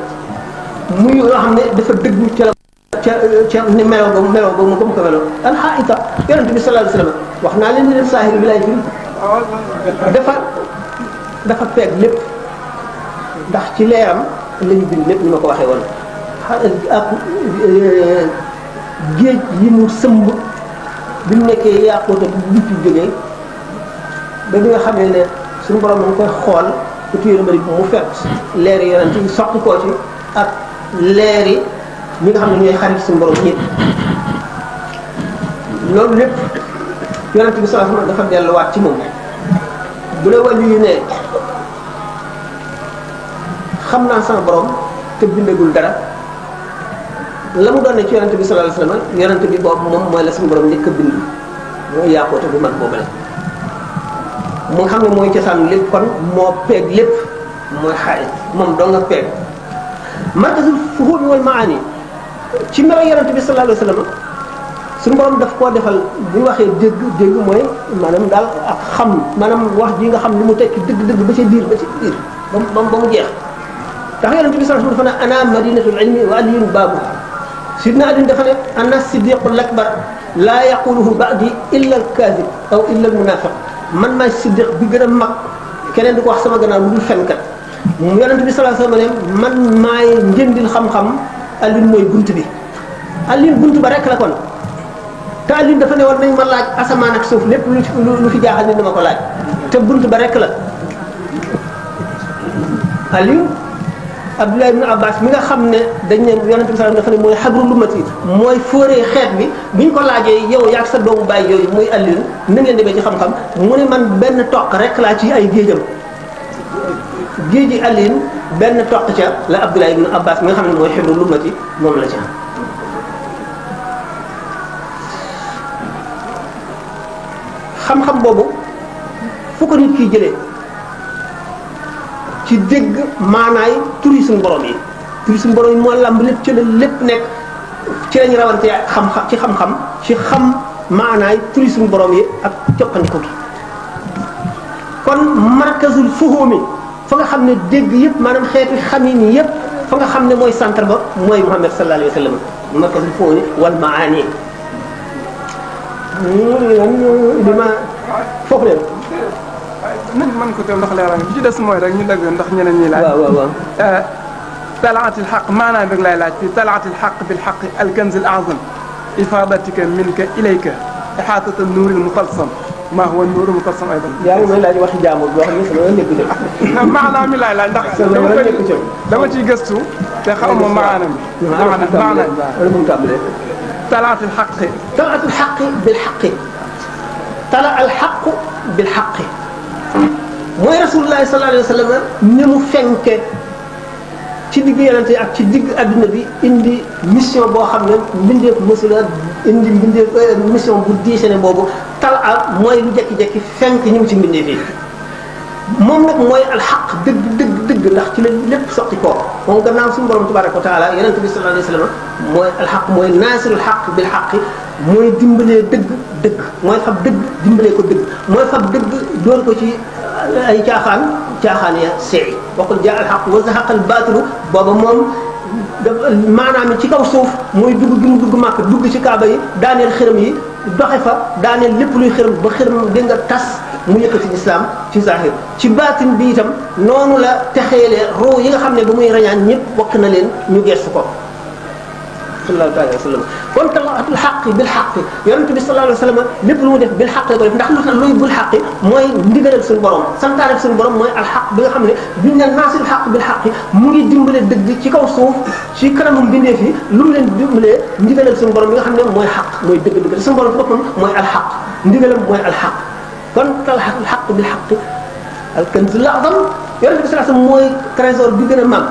muy loo xam ne dafa dëggu ca ni meloo ba mu ko meloo alxaita yonent bi sallallahu alayhi wasallam wax naa leen ni leen saahir bi lay firi dafa peeg lépp ndax ci leeram la ñu bind lépp ni ma ko waxee woon ak géej yi mu sëmb bi mu nekkee yàquuta bi fi jógee ba bi nga xamee ne suñu borom mu ngi koy xool ku tuyéen bari mu fekk leeri yonent yi soqi koo ci ak leeri ñi nga xam ne ñooy xarit suñu borom ñëpp loolu lépp yonent bi sallallahu alayhi wasallam dafa delluwaat ci moom bu la wàllu yu ne xam naa sama borom te bindagul dara la mu doon ne ci yonent bi sallallahu alayhi wasallam yonent bi boobu moom mooy la suñu borom njëkk a bind mooy yàqoote bu mag boobu la mu nga xam ne mooy cosaanu lépp kon moo peeg lépp mooy xaalis moom doo nga peeg markazul fuhum wal maani ci melo yonent bi sallallahu alayhi wasallam suñu borom daf koo defal bu ñu waxee dégg mooy maanaam daal ak xam maanaam wax ji nga xam li mu tekki dëgg ba ci biir ba mu jeex ndax yonent bi sallallahu alayhi wasallam dafa ne ana madinatul ilmi wa aliyun baabuha sidna Ali dafa ne ana siddiqul akbar laa yaquluhu ba'di illa al-kadhib aw illa al-munafiq man maay siddiq bi gën a mag keneen di ko wax sama gannaaw lu dul fenkat yonent bi sallallahu alayhi wasallam ne man maay njëndil xam-xam Alioune mooy bunt bi Alioune bunt ba rek la kon te Alioune dafa ne woon nañ ma laaj asamaan ak suuf lépp lu fi jaaxal nit dama ko laaj te bunt ba rek la Alioune Abdullah ibn Abbas mi nga xam ne dañ ne yonent bi sallallahu alayhi wasallam dafa ne mooy xabrul ummati mooy fóoree xeet bi biñ ko laajee yow yaag sa doomu baay yooyu muy Alioune na ngeen demee ci xam-xam mu ne man benn toq rek laa ci ay géejam géeji Alioune benn toq ca la Abdullah ibn Abbas mi nga xam ne mooy xabrul ummati moom la ca xam-xam boobu fu ko nit kiy jëlee ci dégg maanaay turi suñu borom yi moo lamb lépp ci la lépp nekk ci lañu rawante xam-xam ci xam maanaay turi suñu borom yi ak jokkandiku gi kon markazul fuhumi fa nga xam ne dégg yëpp maanaam xeeti xamin yëpp fa nga xam ne mooy centre ba mooy Muhammad sallallahu alayhi wa sallam markazul fuhumi wal maani li ma foofu leen man ko teew ndax leeral bi ci des mooy rek ñu dagg ndax ñeneen ñi laaj. waaw. talaatil xaq maanaam rek lay laaj fii talaatil xaq bil xaq al kanz al a'zam ifadatika minka ilayka ihatata nuuril mutalsam ما هو النور مقسم أيضا yaa ngi may laaj waxi jaamur boo xam ne sama yoon nekku ci maanaam mi laay laaj ndax dama ciy gëstu te xamuma maanaam wala mu tàmbalee طلعت الحق طلعت الحق بالحق طلع الحق بالحق mooy rasulullah sallallahu alayhi wa sallam ni mu fenke ci digg yonente ak ci digg adduna bi indi mission boo xam ne mbindeef mësula indi mbindeef mission bu diise ne boobu tala mooy lu jekki-jekki fenk ñu ngi ci mbindeef yi moom nag mooy alxaq dëgg ndax ci la lépp sotti koo moom gannaaw suñu borom tabaraka wa taala yonente bi sallallahu alayhi wa sallam mooy alxaq mooy naasirul xaq bil xaq mooy dimbalee dëgg mooy fab dëgg dimbalee ko dëgg mooy fab dëgg doon ko ci ay caaxaan ya seey waxul jaa alxaq wa zahaqa al baatilu booba moom maanaam ci kaw suuf mooy dugg gi mu dugg màkk dugg ci kaaba yi daaneel xërëm yi doxe fa daaneel lépp luy xërëm ba xërëm di nga tas mu yëkkati islam ci zahir ci baatin bi itam noonu la texeelee roo yi nga xam ne ba muy rañaan ñëpp bokk na leen ñu gestu ko sallallahu alayhi wa sallam kon talaatul xaq bil xaq yonente bi sallallahu alayhi wa sallam lépp lu mu def bil xaq la ko def ndax lu tax luy bul xaq mooy ndigalal suñu borom santaane suñu borom mooy alxaq bi nga xam ne biñ ne naasir xaq bil xaq mu ngi dimbale dëgg ci kaw suuf ci kanamu mbindeef yi lu mu leen dimbalee ndigalal suñu borom bi nga xam ne mooy xaq mooy dëgg suñu borom ci boppam mooy alxaq ndigalam mooy alxaq kon talaatul xaq bil xaq alkanzul azam yonente bi sallallahu alayhi wa sallam mooy trésor bi gën a màgg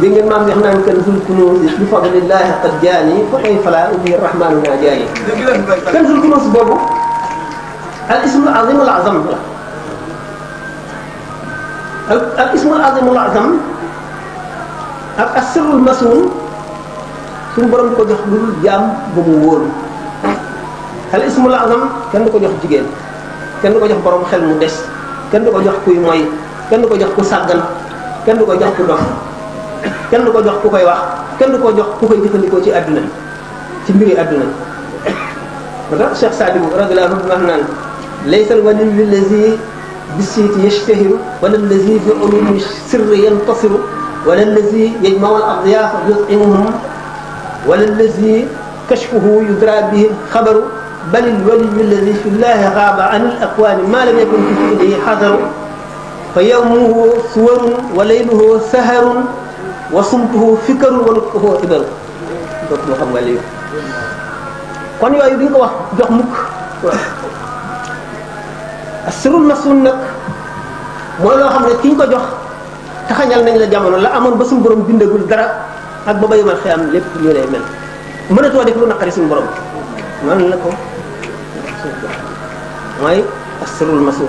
dégg ngeen maam wax naan kanzul kunuuz bi fadlillahi qad jaani fa kayfa laa ubi rahmaanu naa jaani kanzul kunuuz boobu al ismul azimul azam la al ismul azimul azam ak asirul masuun suñu borom ko jox lu dul jaam ba mu wóolu al ismul azam kenn du ko jox jigéen kenn du ko jox borom xel mu des kenn du ko jox kuy moy kenn du ko jox ku sàggan kenn du ko jox ku dof kenn du ko jox ku koy wax kenn du ko jox ku koy jëfandikoo ci àdduna ci mbiri àdduna moo tax Cheikh Sadibou radiyallahu anhu wax naan laysa al-waliyyu allazi bis-siiti yashtahiru wala allazi bi ulumi sirri yantasiru wala allazi yajma'u al-adyaaf yut'imuhum wala allazi kashfuhu yudra bihi al-khabaru bal al-waliyyu allazi fi llahi ghaaba an al-akwaani ma lam yakun fi fi'lihi hadaru fa yawmuhu suwarun wa layluhu saharun wa sumtuhu fikarun wa nutquhu ibaru donc moo xam nga léegi kon yooyu duñ ko wax jox mukk asirul masun nag mooy loo xam ne ki ñu ko jox taxañal nañ la jamono la amoon ba suñu borom bindagul dara ak ba bayumal xiyam lépp ñu lay mel mënatoo def lu naqari suñu borom noonu la ko mooy asirul masun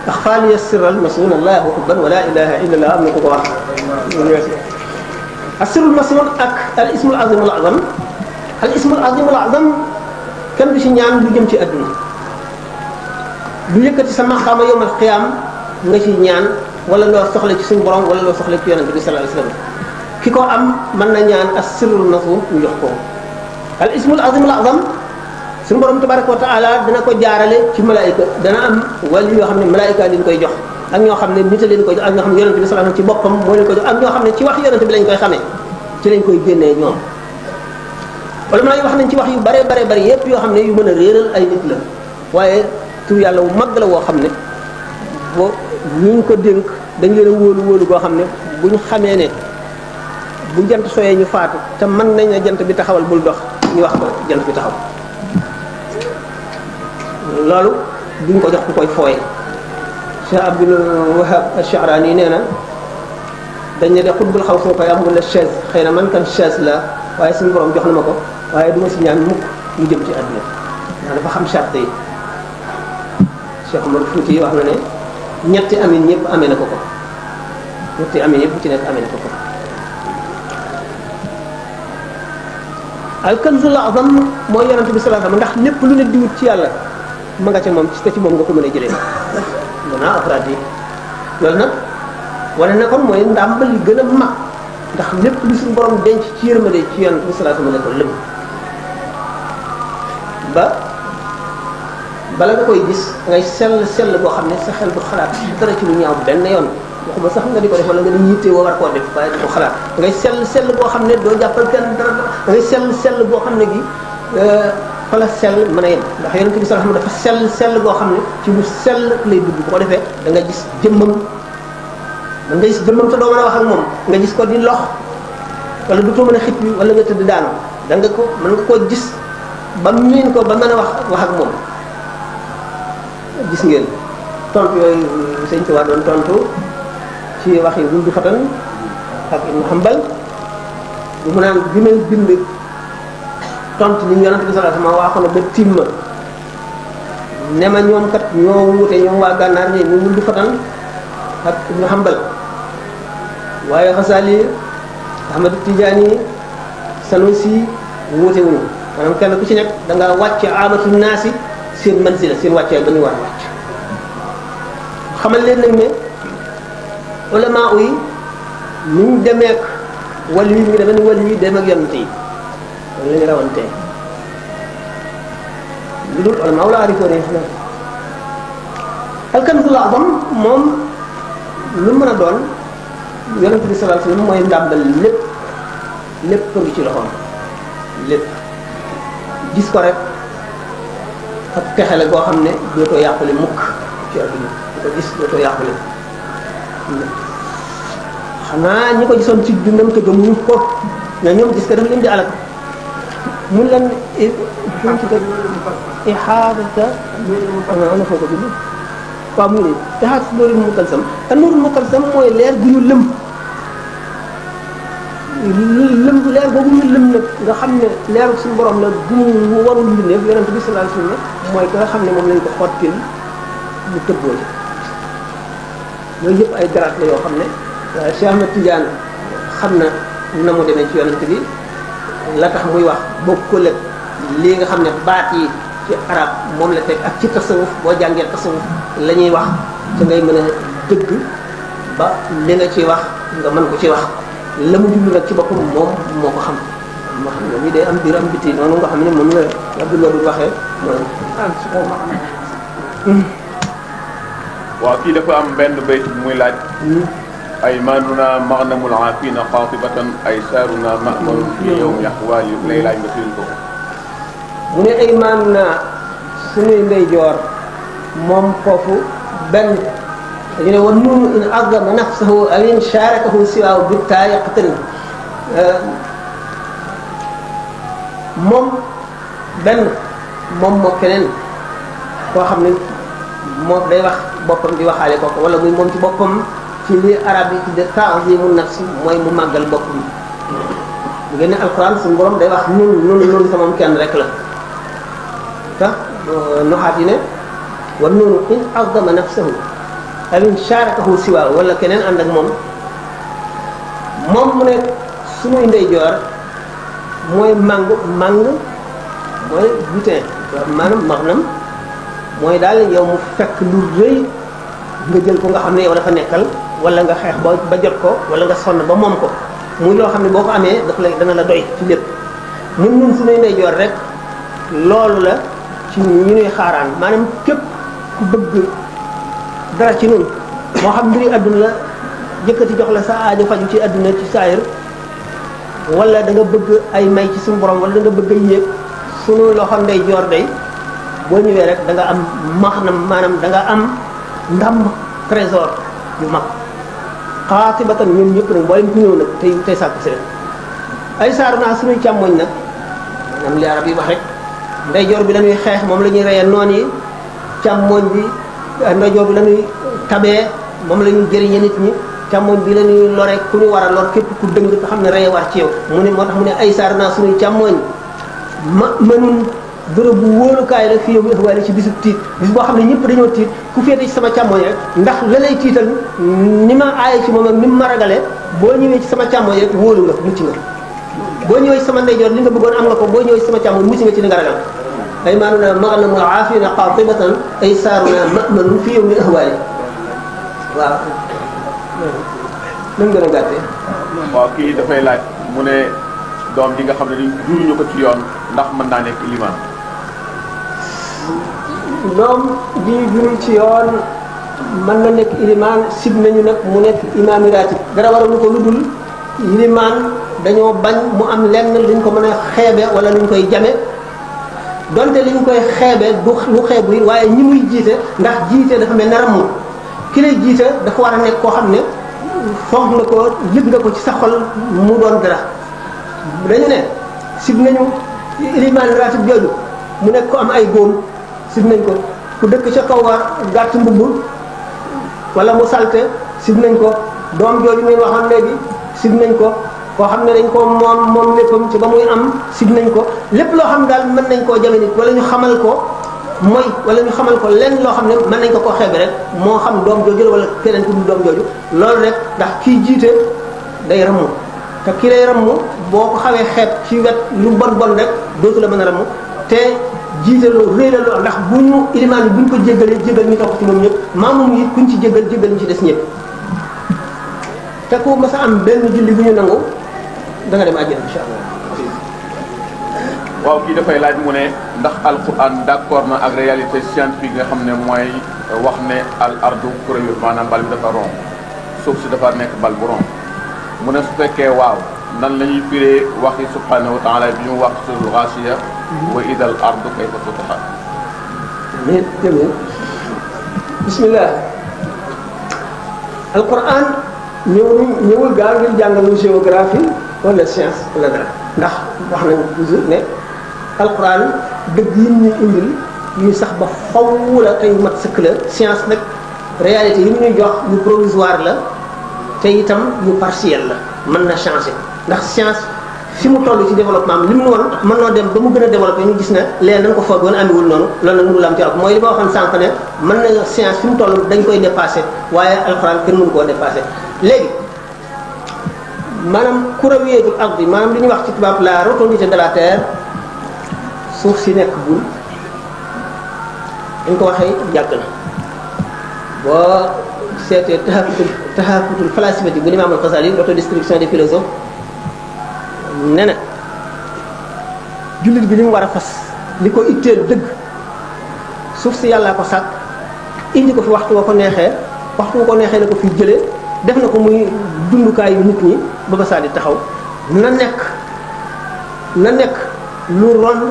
axfaaliya sirral masun allah akbar wa la ilaha illa allah am na ko ko wax asirul masun ak al ismul azimul azam al ismul azimul azam kenn du ci ñaan lu jëm ci adduna du yëkkati sa maqaama yawmal qiyaam nga ci ñaan wala loo soxla ci suñu borom wala loo soxla ci yonente bi sallallahu alayhi wasallam ki ko am mën na ñaan asirul masun ñu jox ko al ismul azimul azam suñu borom tabaraka wa taala dana ko jaarale ci malaayika dana am wàllu yoo xam ne malaayika lañ koy jox ak ñoo xam ne nit a leen koy jox ak ñoo xam ne yonente bi sallallahu alayhi wasallam ci boppam moo leen koy jox ak ñoo xam ne ci wax yonente bi lañ koy xamee ci lañ koy génnee ñoom wala mën nañu wax nañ ci wax yu bare bari yépp yoo xam ne yu mën a réeral ay nit la waaye tur yàlla wu mag la woo xam ne boo ñu ko dénk dañ leen a wóolu goo xam ne bu ñu xamee ne bu jant sooyee ñu faatu te mën nañ ne jant bi taxawal bul dox ñu wax ko jant bi taxaw loolu duñ ko jox ku koy fooye Cheikh Abdul Wahab Ash-Sha'rani nee na dañ ne de xutbul xaw soo koy am wala chaise xëy na man kan chaise la waaye suñu borom jox na ma ko waaye du ma si ñaan mukk ñu jëm ci àdduna ndax dafa xam charte yi Cheikh Omar Fouti yi wax na ne ñetti amin ñëpp amee na ko ñetti amin yëpp bu ci nekk amee na ko al-kanzul azam mooy yonente bi sallallahu alayhi wasallam ndax lépp lu ne di wut ci yàlla ma nga ca moom te ci moom nga ko mën a jëlee maanaam afraad yi loolu nag wane na kon mooy ndàmbal li gën a mag ndax lépp lu suñu borom denc ci yërmande ci yonente bi sallallahu alayhi wasallam ne ko lëm ba bala nga koy gis ngay sell boo xam ne sa xel du xalaat dara ci lu ñaaw benn yoon waxuma sax nga di ko def wala nga di yitte woo war koo def waaye du ko xalaat ngay sell boo xam ne doo jàppal kenn dara ngay sell boo xam ne gi fa la sell mën a yem ndax yonent bi sallallahu alayhi wasallam dafa sell goo xam ne ci lu sell lay dugg bu ko defee da nga gis jëmmam da nga gis jëmmam te doo mën a wax ak moom nga gis ko di lox wala du ko mën a xit bi wala nga tëdd daanu da nga ko mën nga koo gis ba miin ko ba mën a wax ak moom gis ngeen tontu yooyu sëñ Tuubaa doon tontu ci wax yi Wuld Fatan ak Ibn Hanbal bu mu naan bi may bind tontu ni yonent bi sallallahu alayhi wasallam waxoon na ba tiim ma ne ma ñoom kat ñoo wuute ñoom waa gànnaar ñi ñu Wuld Fatan ak Ibn Hanbal waaye Xasaali Ahmad Tijaani Sanusi wuute wuñu maanaam kenn ku ci nekk da nga wàcce amatu naasi seen manzila seen wàccee ba ñu war a wàcc xamal leen nag ne ulama yi ni ñu demeek wàll yi ngi demee ni wàll yi dem ak yonent yi loolu la ñu rawantee lu dul ulama wala arifoon yi xanaa alkanzul azam moom lu mën a doon yonent bi sallallahu alayhi wasallam mooy ndàmbal lépp a ngi ci loxoom lépp gis ko rek ak texale goo xam ne dootoo yàqule mukk ci àdduna di ko gis dootoo yàqule xanaa ñi ko gisoon ci dundam te gëmuñu ko ñoo ñoom gis ko dafa leen di alal mun leen fuñ ci ko ihaadata ana foo ko bind waaw mu ne ihaad si nuurul mukalsam te nuurul mukalsam mooy leer bu ñu lëm leer boobu ñu lëm nag nga xam ne leeru suñu borom la bu mu warul mbindeef yonent bi sallallahu alayhi wasallam mooy ki nga xam ne moom lañ ko xottil mu tëbboo yooyu yëpp ay garaat la yoo xam ne Cheikh Ahmed Tidiane xam na mu demee ci yonent bi la tax muy wax bokkul ak lii nga xam ne baat yi ci arab moom la teg ak ci tasawuf boo jàngee tasawuf la ñuy wax te ngay mën a dëgg ba li nga ciy wax nga mën ko ci wax la mu jublu nag ci boppam moom moo ko xam moo xam ne lii day am biir am biti noonu nga xam ne moom la Abdoulaye du waxee mooy waaw kii dafa am benn bayt bu muy laaj aymanuna maghnamul aafina xaatibatan aysaaruna ma'manun fi yawmi ahwaali lay laaj nga firil ko mu ne aymanuna suñuy ndeyjoor moom foofu benn dañu ne wa nuunu in azama nafsahu aw in sharakahu siwaahu bittaa yaqtani moom benn moom moo keneen koo xam ne moo day wax boppam di waxaale kooku wala muy moom ci boppam ci li arab yi tudde ta'zimu nafsi mooy mu màggal boppam bu ngeen ne alquran suñu borom day wax nun sa moom kenn rek la tax noxaat yi ne wa nuunu in azama nafsahu aw in sharakahu siwaahu wala keneen ànd ak moom mu ne suñuy ndeyjoor mooy màng mooy butin maanaam maghnam mooy daal yow mu fekk lu rëy nga jël ko nga xam ne yow dafa nekkal wala nga xeex ba jot ko wala nga sonn ba moom ko muy loo xam ne boo ko amee dana la doy ci lépp ñun suñuy ndeyjoor rek loolu la ci ñu ñuy xaaraan maanaam képp ku bëgg dara ci ñun moo xam mbiri àdduna la jëkkati jox la sa aajo faju ci àdduna ci saayir wala da nga bëgg ay may ci suñu borom wala da nga bëgg a yéeg suñu loxo ndeyjoor day boo ñëwee rek da nga am maanaam da nga am ndam trésor yu mag xaatibatan ñun ñëpp nag mboolem ku ñëw nag tey sàkku si ay saaru naa suñuy càmmoñ nag maanaam li arab yi wax rek ndeyjoor bi la ñuy xeex moom la ñuy reyal noon yi càmmoñ bi ndeyjoor bi la ñuy tabee moom la ñuy jëriñe nit ñi càmmoñ bi la ñuy lore ku ñu war a lor képp ku dëng nga xam ne reye war ci yow mu ne moo tax mu ne ay saaru naa suñuy càmmoñ mënun bërëb bu wóolukaay la fi yow mi ëxwaale ci bisub tiit bis boo xam ne ñëpp dañoo tiit ku féete ci sama càmmoñ rek ndax la lay tiital ni ma aaye ci moom ak ni ma ragale boo ñëwee ci sama càmmoñ rek wóolu nga mucc nga boo ñëwee ci sama ndeyjoor li nga bëggoon am nga ko boo ñëwee ci sama càmmoñ mucc nga ci li nga ragal ay maanuna maghnamul aafina qaatibatan ay saaruna ma'manun fi yow mi ëxwaale waaw nan gën a gàttee waaw kii dafay laaj mu ne doom ji nga xam ne dañ juruñu ko ci yoon ndax mën naa nekk limaan doom ji jurul ci yoon mën na nekk ilimaan sib nañu nag mu nekk imaami raatib dara waralu ko lu dul ilimaan dañoo bañ mu am lenn luñ ko mën a xeebe wala luñ koy jame donte li ñu koy xeebee du lu xeebu yi waaye ñi muy jiite ndax jiite dafa mel ne ramu ki lay jiite dafa war a nekk koo xam ne fonk nga ko yëg nga ko ci sa xol mu doon dara dañu ne sib nañu ilimaan ratib jooju mu nekk ko am ay góom sib nañ ko ku dëkk ca kaw war gàtt mbubb wala mu salte sib nañ ko doom jooju muy waxoon léegi sib nañ ko koo xam ne dañ ko moom léppam ci ba muy am sib nañ ko lépp loo xam daal mën nañ koo jame nit wala ñu xamal ko mooy wala ñu xamal ko lenn loo xam ne mën nañ ko koo xeebe rek moo xam doom jooju la wala keneen ku dul doom jooju loolu rek ndax kii jiite day rammu te kii lay rammu boo ko xawee xeeb ci wet lu bon bon rek dootu la mën a rammu te jiite lu rëy la lool ndax bu ñu ilimaan yi bu ñu ko jéggalee jéggal ñu topp ci moom ñëpp maamum yi kuñ ci jéggal jéggal ñu ci des ñëpp te ku mas a am benn julli bu ñu nangu da nga dem àjjana insha Allah. waaw kii dafay laaj mu ne ndax alquran d'accord na ak réalité scientifique nga xam ne mooy wax ne al ardu kuréel maanaam bal bi dafa rond suuf si dafa nekk bal bu rond mu ne su fekkee waaw nan la ñuy firee waxi subhanahu wa taala bi ñu wax suratul Ghaashiya wa idal ardu kayfa sutihat. bismillah alquran ñëwul gaaw ngir jàngalu géographie wala science wala dara ndax wax nañ toujours ne alquran dëgg yi ñuy indil yu sax ba faw la tey mat sëkk la science nag réalité yi ñuy jox yu provisoire la te itam yu partiel la mën na changer ndax science fi mu toll ci développement li mu woon mën noo dem ba mu gën a développé ñu gis ne léegi nañ ko foog woon amiwul noonu loolu nag mënul am ci mooy li ma waxoon sànq ne mën na science fi mu toll dañ koy dépassé waaye alquran kenn mënu koo dépassé léegi maanaam kurawiyatul ardi maanaam li ñuy wax ci tubaab la rotondité de la terre suuf si nekk bul dañ ko waxee yàgg na boo seetee tahafutul falasifati bu Imam al-Ghazali l'autodistruction des philosophes ne na jullit bi li mu war a fas li ko itteel dëgg suuf si yàllaa ko sàkk indi ko fi waxtu wa ko neexee waxtu wa ko neexee la ko fi jëlee def na ko muy dundukaayu nit ñi ba ba saa di taxaw na nekk lu rond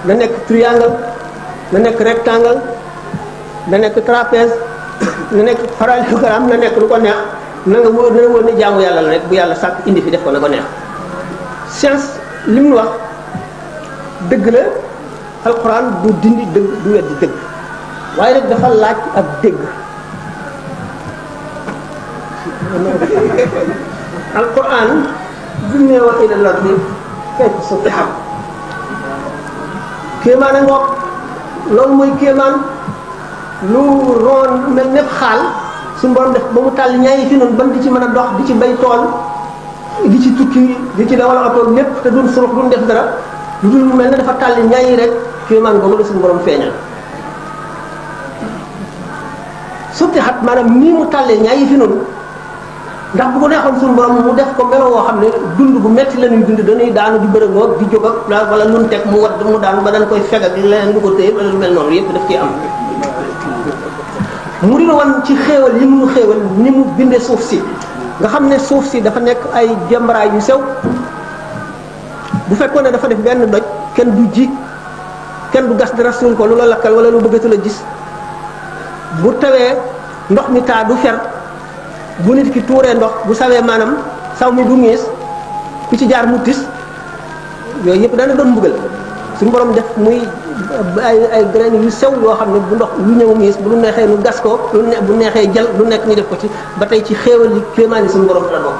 na nekk triangle na nekk rectangle na nekk trapèze na nekk parallélogramme na nekk lu ko neex na nga wóor ni jaamu yàlla la rek bu yàlla sàkk indi fi def ko na ko neex science li mu wax dëgg la alxuraan du dindi dëgg du weddi dëgg waaye nag dafa laaj ak dégg alquran bi mu ne wa ilal ardi kayfa sutihat kéemaan a ngoog loolu mooy kéemaan lu roon mel nepp xaal suñu borom def ba mu tàll ñaari fi noonu ban di ci mën a dox di ci bay tool di ci tukki di ci dawal oto lépp te duñ surux duñ def dara lu dul mel ne dafa tàll ñaari rek kéemaan boobu la suñu borom feeñal sutihat maanaam nii mu tàllee ñaari fi noonu ndax bu ko neexoon suñu borom mu def ko melo woo xam ne dund bu metti la ñuy dund dañuy daanu di bërëngoo di jóg ak wala lu ñu teg mu wadd mu daanu ba dañ koy feg ak leneen lu ko téye wala lu mel noonu yëpp daf ciy am. mu dina wan ci xéewal yi mu xéewal ni mu bindee suuf si nga xam ne suuf si dafa nekk ay jëmbaraay yu sew bu fekkoon ne dafa def benn doj kenn du ji kenn du gas dara suul ko lu la lakkal wala lu bëggatu la gis bu tawee ndox mi taa du fer. bu nit ki tuuree ndox bu sawee maanaam saw mi du ngees ku ci jaar mu tis yooyu yëpp dana doon mbugal suñu borom def muy ay graines yu sew yoo xam ne bu ndox lu ñëw ngees bu lu neexee nu gas ko bu neexee jël lu nekk ñu def ko ci ba tey ci xéewal yi kéemaan yi suñu borom la bokk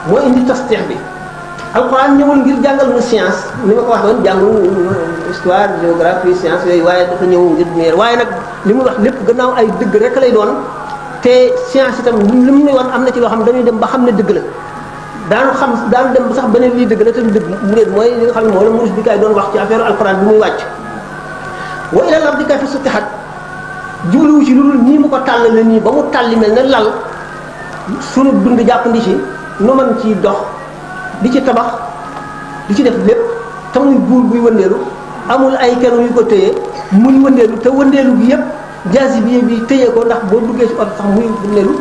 moo indi tasteex bi alxuraan ñëwul ngir jàngal nu science ni ma ko waxee woon jàngul histoire géographie science yooyu waaye dafa ñëw ngir meer waaye nag li mu wax lépp gannaaw ay dëgg rek lay doon te science itam li mu ne woon am na ci loo xam ne dañuy dem ba xam ne dëgg la daanu dem ba sax beneen lii dëgg la te du dëgg mu ne mooy li nga xam ne moo la muus bi kay doon wax ci affaire alxuraan bi muy wàcc wa ilal ardi kayfa sutihat jubluwu ci lu dul nii mu ko tàllale nii ba mu tàlli mel ne lal sunu dund jàppandi ci nu mën ci dox di ci tabax di ci def lépp te muy buur buy wëndeelu amul ay kenn yu ko téye muy wëndeelu te wëndeelu gi yëpp jaasibiye bi téye ko ndax boo duggee ci oto sax muy wëndeelu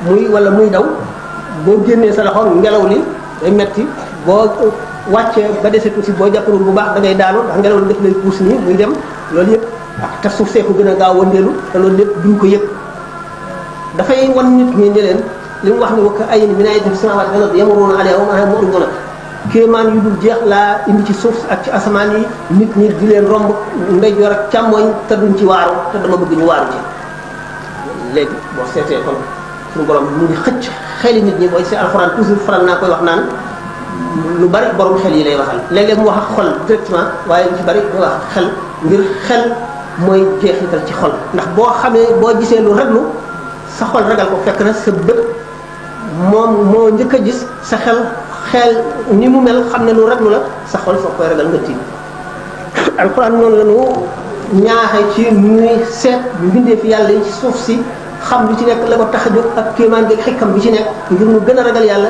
muy wala muy daw boo génnee sa loxo ngelaw li day metti boo wàcce ba dese tuuti boo jàppalul bu baax da ngay daanu ndax ngelaw li def lay puus nii muy dem loolu yëpp ak te suuf see ko gën a gaaw wëndeelu te loolu lépp duñ ko yëg dafay wan nit ñi ne leen li mu wax ni wakka ay ni mi naay def samaawaati wal ardi yamurruuna alayhaa wa hum mu'riduun kéemaan yu dul jeex laa indi ci suuf ak ci asamaan yi nit ñi di leen romb ndeyjoor ak càmmooñ te duñ ci waaru te dama bëgg ñu waaru ci léegi boo seetee kon suñu borom mu ngi xëcc xeli nit ñi booy si alxuraan toujours faral naa koy wax naan lu bari borom xel yi lay waxal léeg-léeg mu wax ak xol directement waaye lu ci bari mu wax xel ngir xel mooy jeexital ci xol ndax boo xamee boo gisee lu raglu sa xol ragal ko fekk na sa bët moom moo njëkk a gis sa xel ni mu mel xam ne lu raglu la sa xol soo koy ragal nga tiim alxuraan noonu la ñu ñaaxe ci ñuy seet mbindee fi yàlla yi ci suuf si xam li ci nekk la ko tax a jóg ak kéemaan gi xikkam bi ci nekk ngir mu gën a ragal yàlla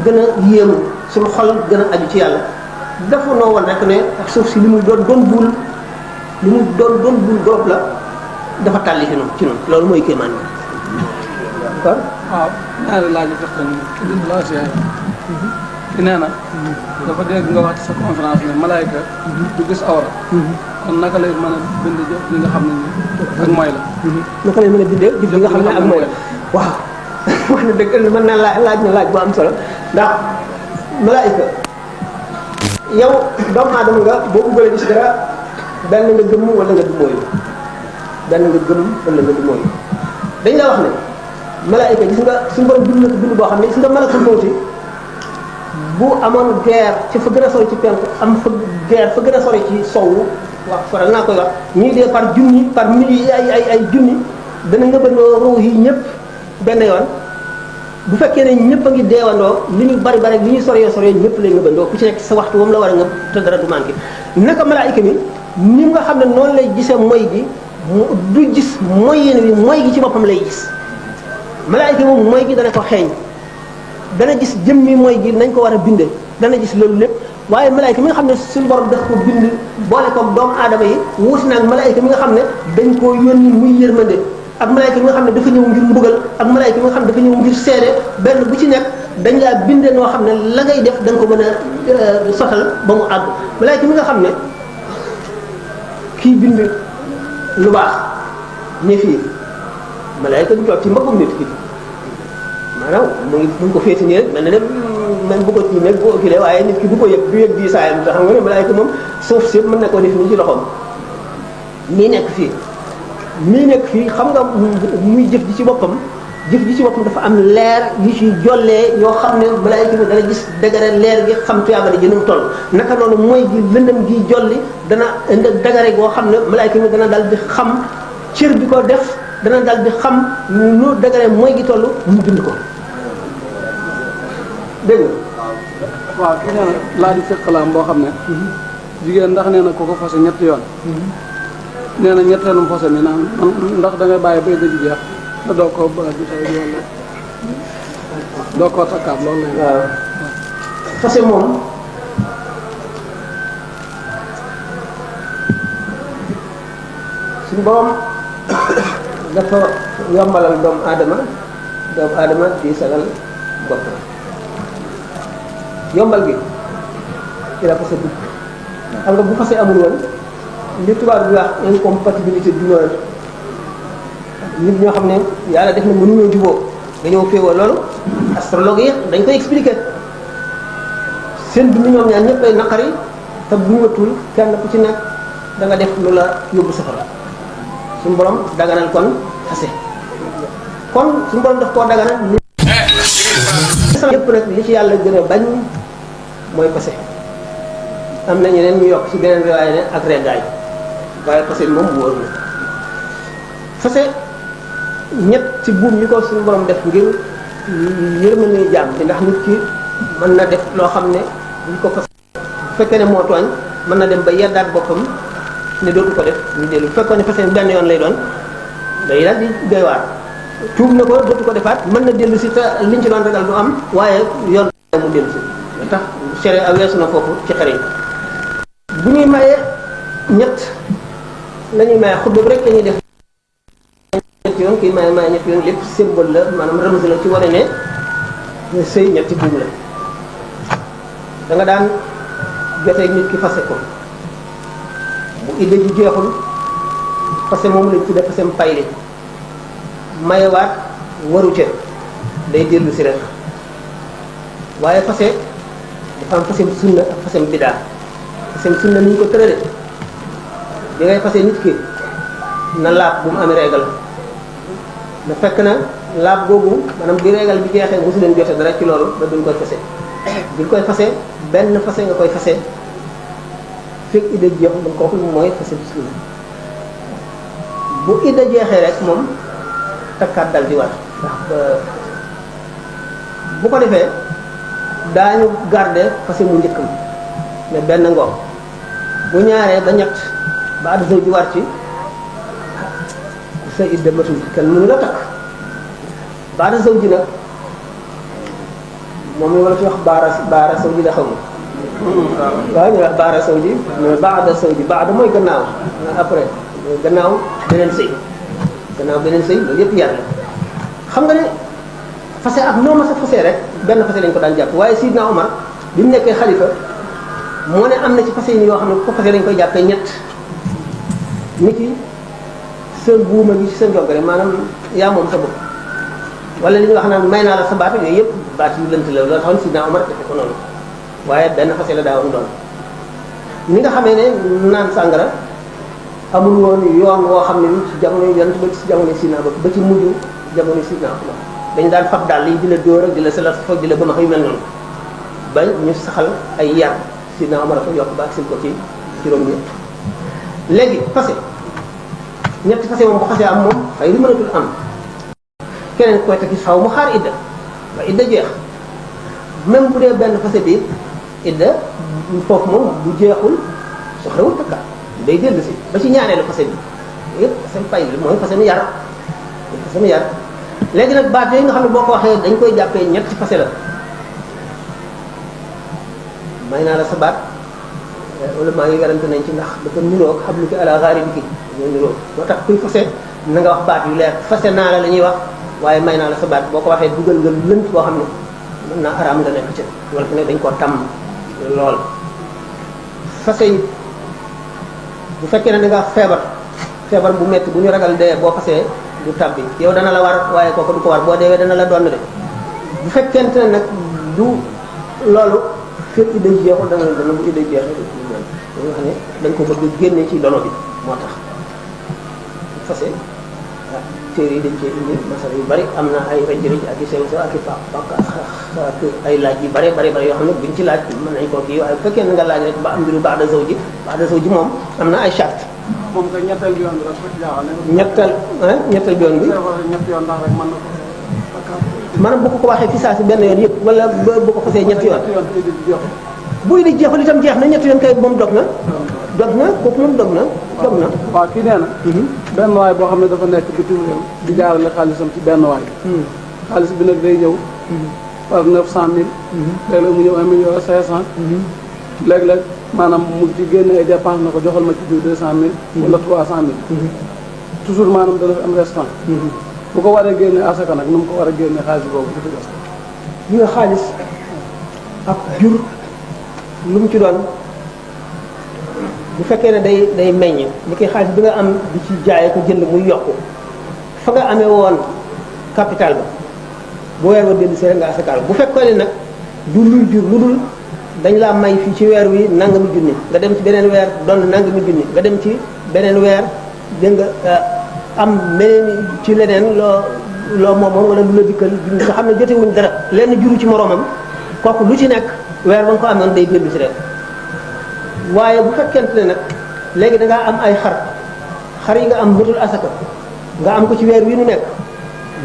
gën a yéemu suñu xol gën a aju ci yàlla dafa noo woon rek ne ak suuf si li muy doon buul li muy doon buul góob la dafa tàlli fi noonu ci noonu loolu mooy kéemaan bi kon waaw ñaari laaj yi fekk nañu la si ki nee na dafa dégg nga wax ci sa conférence ne malaayka du gis awra kon naka lay mën a bind jëf li nga xam ne ni ak mooy la naka lay mën a bindee jëf li nga xam ne ak mooy la waaw wax na dëgg mën naa laaj na laaj bu am solo ndax malaayka yow doomu aadama nga boo bëggee gis dara benn nga gëm wala nga du mooyu benn nga gëm wala nga du mooyu dañ la wax ne malaayka gis nga suñu borom bind na ko bind boo xam ne gis nga malakul mawti bu amoon guerre ci fa gën a sori ci penku am fa guerre fa gën a sori ci sowwu wax faral naa koy wax ñuy dee par junni par milliers ay junni dana nga bëndoo ruux yi ñëpp benn yoon bu fekkee ne ñëpp a ngi deewandoo li ñu bari bari li ñu soree ñëpp lay nga bëndoo ku ci nekk sa waxtu moom la war a nga te dara du manqué naka malaayika mi ni nga xam ne noonu lay gisee moy gi du gis moy yéen wi moy gi ci boppam lay gis malaayika moom moy gi dana ko xeeñ dana gis jëmmi mooy gi nañ ko war a binde dana gis loolu lépp waaye malaayka mi nga xam ne suñu borom daf ko bind boole ko doomu aadama yi wuuti naag malaayka mi nga xam ne dañ koo yónni muy yërmande ak malaayka mi nga xam ne dafa ñëw ngir mbugal ak malaayka mi nga xam ne dafa ñëw ngir seede benn bu ci nekk dañ laa binde noo xam ne la ngay def da nga ko mën a sotal ba mu àgg malaayka mi nga xam ne kii bind lu baax ne fii malaayka du toog ci mbagum nit ki maanaam mu ngi ko féeti nii rek mel na ne man bu ko tiimee bu ko oculee waaye nit ki du ko yëg du yëg di saayam te xam nga ne malaayka moom suuf si mën na koo def nii ci loxoom mii nekk fii xam nga muy jëf ji ci boppam dafa am leer yu ci jollee yoo xam ne malaayka bi dana gis dagare leer gi xam tuyaaba ji nu mu toll naka noonu mooy gi lëndëm gi jolli dana indi dagare goo xam ne malaayka bi dana dal di xam cër bi ko def dana dal di xam nu dagare mooy gi toll mu bind ko dégg nga waaw ki nee na laa di fiqalaam boo xam ne jigéen ndax nee na ku ko fase ñetti yoon nee na ñetteelum fase mi naan ndax da ngay bàyyi bay dëgg jeex te doo ko ba bi tay wala doo koo takkaat loolu la waaw fase moom suñu borom dafa yombalal doomu aadama di sagal boppam yombal gi ci la fase dugg xam nga bu fase amul woon li tubaab bi wax incompatibilité d'humeur nit ñoo xam ne yàlla def na mënuñoo juboo nga ñëw féewoo loolu astrologue yi dañ koy expliquer seen dund ñoom ñaar ñëpp ay naqari te bu ñu watul kenn ku ci nekk da nga def lu la yóbbu safara suñu borom daganal kon fase kon suñu borom daf koo daganal yëpp nag li ci yàlla gën a bañ mooy fase am na ñeneen ñu yokk ci beneen riwaaya ne ak reggaay waaye fase moom wóor na fase ñett ci buum yi ko suñu borom def ngir yërmande jaam bi ndax nit ki mën na def loo xam ne buñ ko fase bu fekkee ne moo tooñ mën na dem ba yeddaat boppam ne dootu ko def ñu dellu bu fekkoon ne fase benn yoon lay doon day daal di doy waar tuub na ko dootu ko defaat mën na dellu si te liñ ci doon ragal du am waaye yoon mu dellu si nga tax sere a weesu na foofu ci xare yi bu ñuy mayee ñett la ñuy maye xutba bi rek la ñuy def ñetti yoon kii maye ñetti yoon lépp symbole la maanaam ramz la ci wane ne sëy ñetti buum la da nga daan jotee nit ki fase ko bu idée ji jeexul fase moom lañ tudde fasem payli mayewaat waru ca day dellu si rek waaye fase dafa am fasem sunna ak fasem bidaa fasem sunna ni ñu ko tërale bi ngay fase nit ki na laab bu mu amee régal na fekk na laab googu maanaam bi régal bi jeexee mosu leen jote dara ci loolu ba duñ koy fase bi koy fase benn fase nga koy fase fekk idda jeexul ba kooku mooy fase sunna bu idda jeexee rek moom takkaat dal di war ndax bu ko defee daañu garder fase mu njëkkam mais benn ngoom bu ñaaree ba ñett ba addu sëy ji war ci sa idda matul kenn mënu la takk baada saw ji nag moom la wala fi wax baara saw ji la xaw ma waaw ñu wax baara saw ji mais baada saw ji baada mooy gannaaw après gannaaw beneen sëy loolu yëpp yàlla xam nga ne fase ak noo ma sa fase rek benn fase lañ ko daan jàpp waaye Sidna Omar bi mu nekkee xalifa moo ne am na ci fase yi yoo xam ne ko fase lañ koy jàppee ñett nit ki sa buuma gi ci sa njogare maanaam yaa moom sa bopp wala li ñuy wax naan may naa la sa baat yooyu yëpp baat yu lënt la loolu taxoon Sidna Omar defe ko noonu waaye benn fase la daawoon doon ni nga xamee ne naan sàngara amul woon yoon woo xam ne ci jamono yonent ba ci jamono Sidna ba ci mujj jamono Sidna Omar dañ daan fab daal yi di la dóor ak di la sala foog di la bëmax yu mel noonu ba ñu saxal ay yar Sidna Omar fa yokk ba ak ko ci juróom-ñett léegi fase ñetti fase moom bu xasee am moom xëy li mënatul am keneen koy takki faw mu xaar idda ba idda jeex même bu dee benn fase bi idda foofu moom bu jeexul soxlawul takkaat day dellu si ba ci ñaareelu fase bi yëpp fase pay li mooy fase mi yar léegi nag baat yooyu nga xam ne boo ko waxee dañ koy jàppee ñetti fase la may naa la sa baat wala maa ngi garante nañ ci ndax dafa niroog xam lu ki ala xaari bi ki ñoo niroog moo tax kuy fase na nga wax baat yu leer fase naa la ñuy wax waaye may naa la sa baat boo ko waxee dugal nga lënt boo xam ne mën naa araam nga nekk ca wala ne dañ koo tàmm lool fase yi bu fekkee ne da nga feebar bu metti bu ñu ragal dee boo fasee du tabbi yow dana la war waaye kooku du ko war boo deewee dana la doon de bu fekkente ne nag du loolu fekk idda jeexul dana bu idda jeexee dañu wax ne dañ ko bëgg génne ci dono bi moo tax fase téere yi dañ cee indi masala yu bari am na ay rëj-rëj ak i sew sew ak i pak ak ay laaj yu bari yoo xam ne buñ ci laaj mën nañ koo kii waaye bu fekkee ne nga laaj rek ba am mbiru ba'da zawji moom am na ay charte moom kay ñetteel bi yoon bi rek jaaxal ñetteel bi yoon bi ñetti yoon ndax rek mën na ko maanaam bu ko waxee fi saa si benn yoon yëpp wala bu ko fasee ñetti yoon buy di jeexul itam jeex na ñetti yoon kay moom dog na kooku moom dog na waaw kii nee na benn waay boo xam ne dafa nekk bitim réew di jaarale xaalisam ci benn waay xaalis bi nag day ñëw par 900 000 léeg-léeg mu ñëw 1 million 500 léeg-léeg maanaam mu ci génne ay dépense na ko joxal ma ci diw 200 000 wala 300 000 toujours maanaam dana fi am restant bu ko waree génne asaka nag nu mu ko war a génne xaalis boobu di ko des li nga xaalis ak jur lu mu ci doon bu fekkee ne day meññ li koy xaalis bi nga am di ci jaay ko jënd muy yokku fa nga amee woon capital ba bu weer wa dellu si rek nga asakaal bu fekkee ne nag du luy jur lu dul dañ laa may fii ci weer wi nangami junni nga dem ci beneen weer doon nangami junni nga dem ci beneen weer dégg nga am meneen ci leneen loo moom wala lu la dikkal nga xam ne jotewuñ dara lenn juru ci moroomam kooku lu ci nekk weer ba nga ko amoon day dellu si rek waaye bu fekkente ne nag léegi da ngaa am ay xar yi nga am bëtul asaka nga am ko ci weer wi nu nekk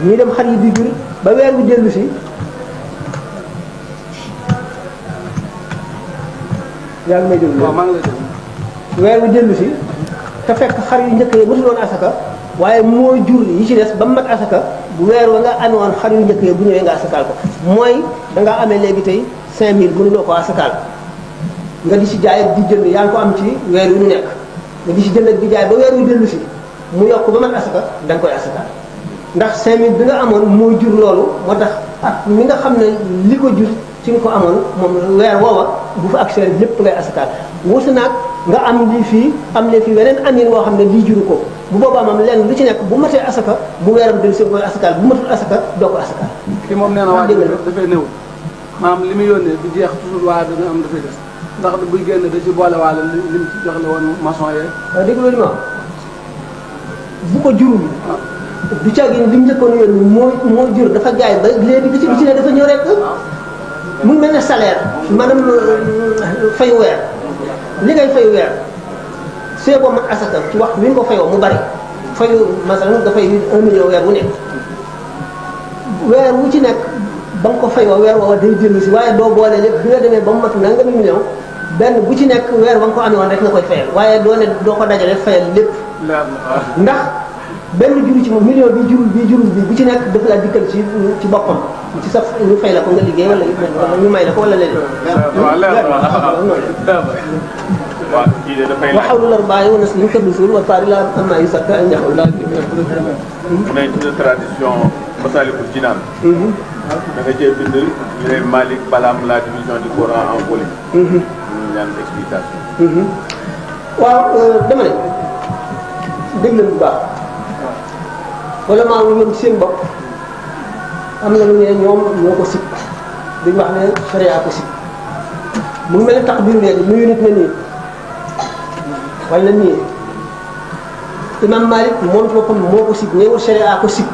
ñuy dem xar yi di jur ba weer wi dellu si yaa ngi may déglu waaw maa ngi lay déglu weer wi dellu si te fekk xar yu njëkk yi bëtuloon asaka waaye moo jur yi ci des ba mat asaka bu weer wa nga amee woon xar yu njëkk yi bu ñëwee nga asakaal ko mooy da ngaa amee léegi tey 5000 mënuloo ko asakaal nga di ci jaay ak di jënd yaa ngi ko am ci weer wi nu nekk nga di ci jënd ak di jaay ba weer wi dellu si mu yokk ba mat asaka da nga koy asakaal ndax 5000 bi nga amoon moo jur loolu moo tax at mi nga xam ne li ko jur ci nga ko amoon moom weer woowa bu fa accès lépp ngay asakaal wuusu naag nga am lii fii am lee fii weneen amin woo xam ne lii juru ko bu boobaa moom lenn lu ci nekk bu matee asaka bu weeram del si koy asakaal bu matul asaka doo ko asakaal. kii moom nee na waa dafay néew maanaam li muy yónnee du jeex toujours waaye dana am dafay des ndax buy génn da ci boole waale li mu ci jox la woon maçon yee. waaw dégg loolu ma bu ko jurul du caagi li mu njëkkoon yoon moo jur dafa jaay ba léegi bi ci ne dafa ñëw rek mu mel ne salaire maanaam fayu weer li ngay fayu weer see boo mat asaka ci waxtu wi nga ko fayoo mu bari fayu masalan nga fay 1 million weer wu nekk weer wu ci nekk ba nga ko fayoo weer woowa day dellu si waaye doo boole lépp bi nga demee ba mu mat nangami million benn bu ci nekk weer ba nga ko amee woon rek nga koy fayal waaye doo ko dajale fayal lépp ndax benn juru ci moom million bi jurul bi bu ci nekk daf laa dikkal ci boppam ci sa ñu fay la ko nga liggéey wala ñu may la ko wala leneen. waaw kii de dafay wa hawlu l-arbaa'i wa nasli kabli suul wa taari la amma yusakka an yaxaw la mu ne ci tradition Masaalikul Jinaan da nga cee bind ñu ne Malik Balam la division du Coran en volume. ñu ñaan explication. waaw dama ne dégg leen bu baax wala maa ngi ñoom seen bopp am na lu ne ñoom ñoo ko sib duñ wax ne sharia ko sib mu ngi mel ne tax biir léegi nuyu nit na nii wala nii imam Malik moom ci boppam moo ko sib ñeewul sharia ko sib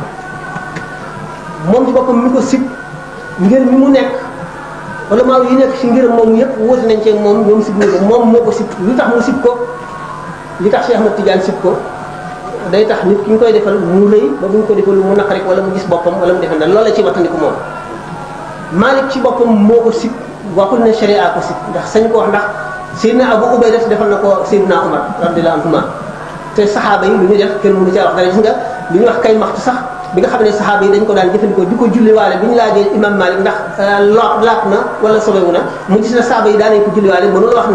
moom ci boppam mi ko sib ngir mi mu nekk wala maa yi nekk ci ngir moom yëpp wóote nañ ci moom ñoom sib nañ ko moom moo ko sib lu tax mu sib ko li tax Cheikh Ahmad Tidiane sib ko day tax nit ki ñu koy defal mu rëy ba bu ñu ko defal mu naqari wala mu gis boppam wala mu defal na loolu la ci wattandiku moom Malik ci boppam moo ko sib waxul ne sharia ko sib ndax sañ ko wax ndax Seydina Abu Ubayda defal na ko Seydina Umar radiyallahu anhuma te saxaaba yi lu ñu def kenn mënu caa wax dara gis nga li ñuy wax kay maxtu sax bi nga xam ne saxaaba yi dañ ko daan jëfandikoo di ko julliwaale bi ñu laajee imam Malik ndax laat na wala sobewu na mu gis na saxaaba yi daanañ ko julliwaale mënul wax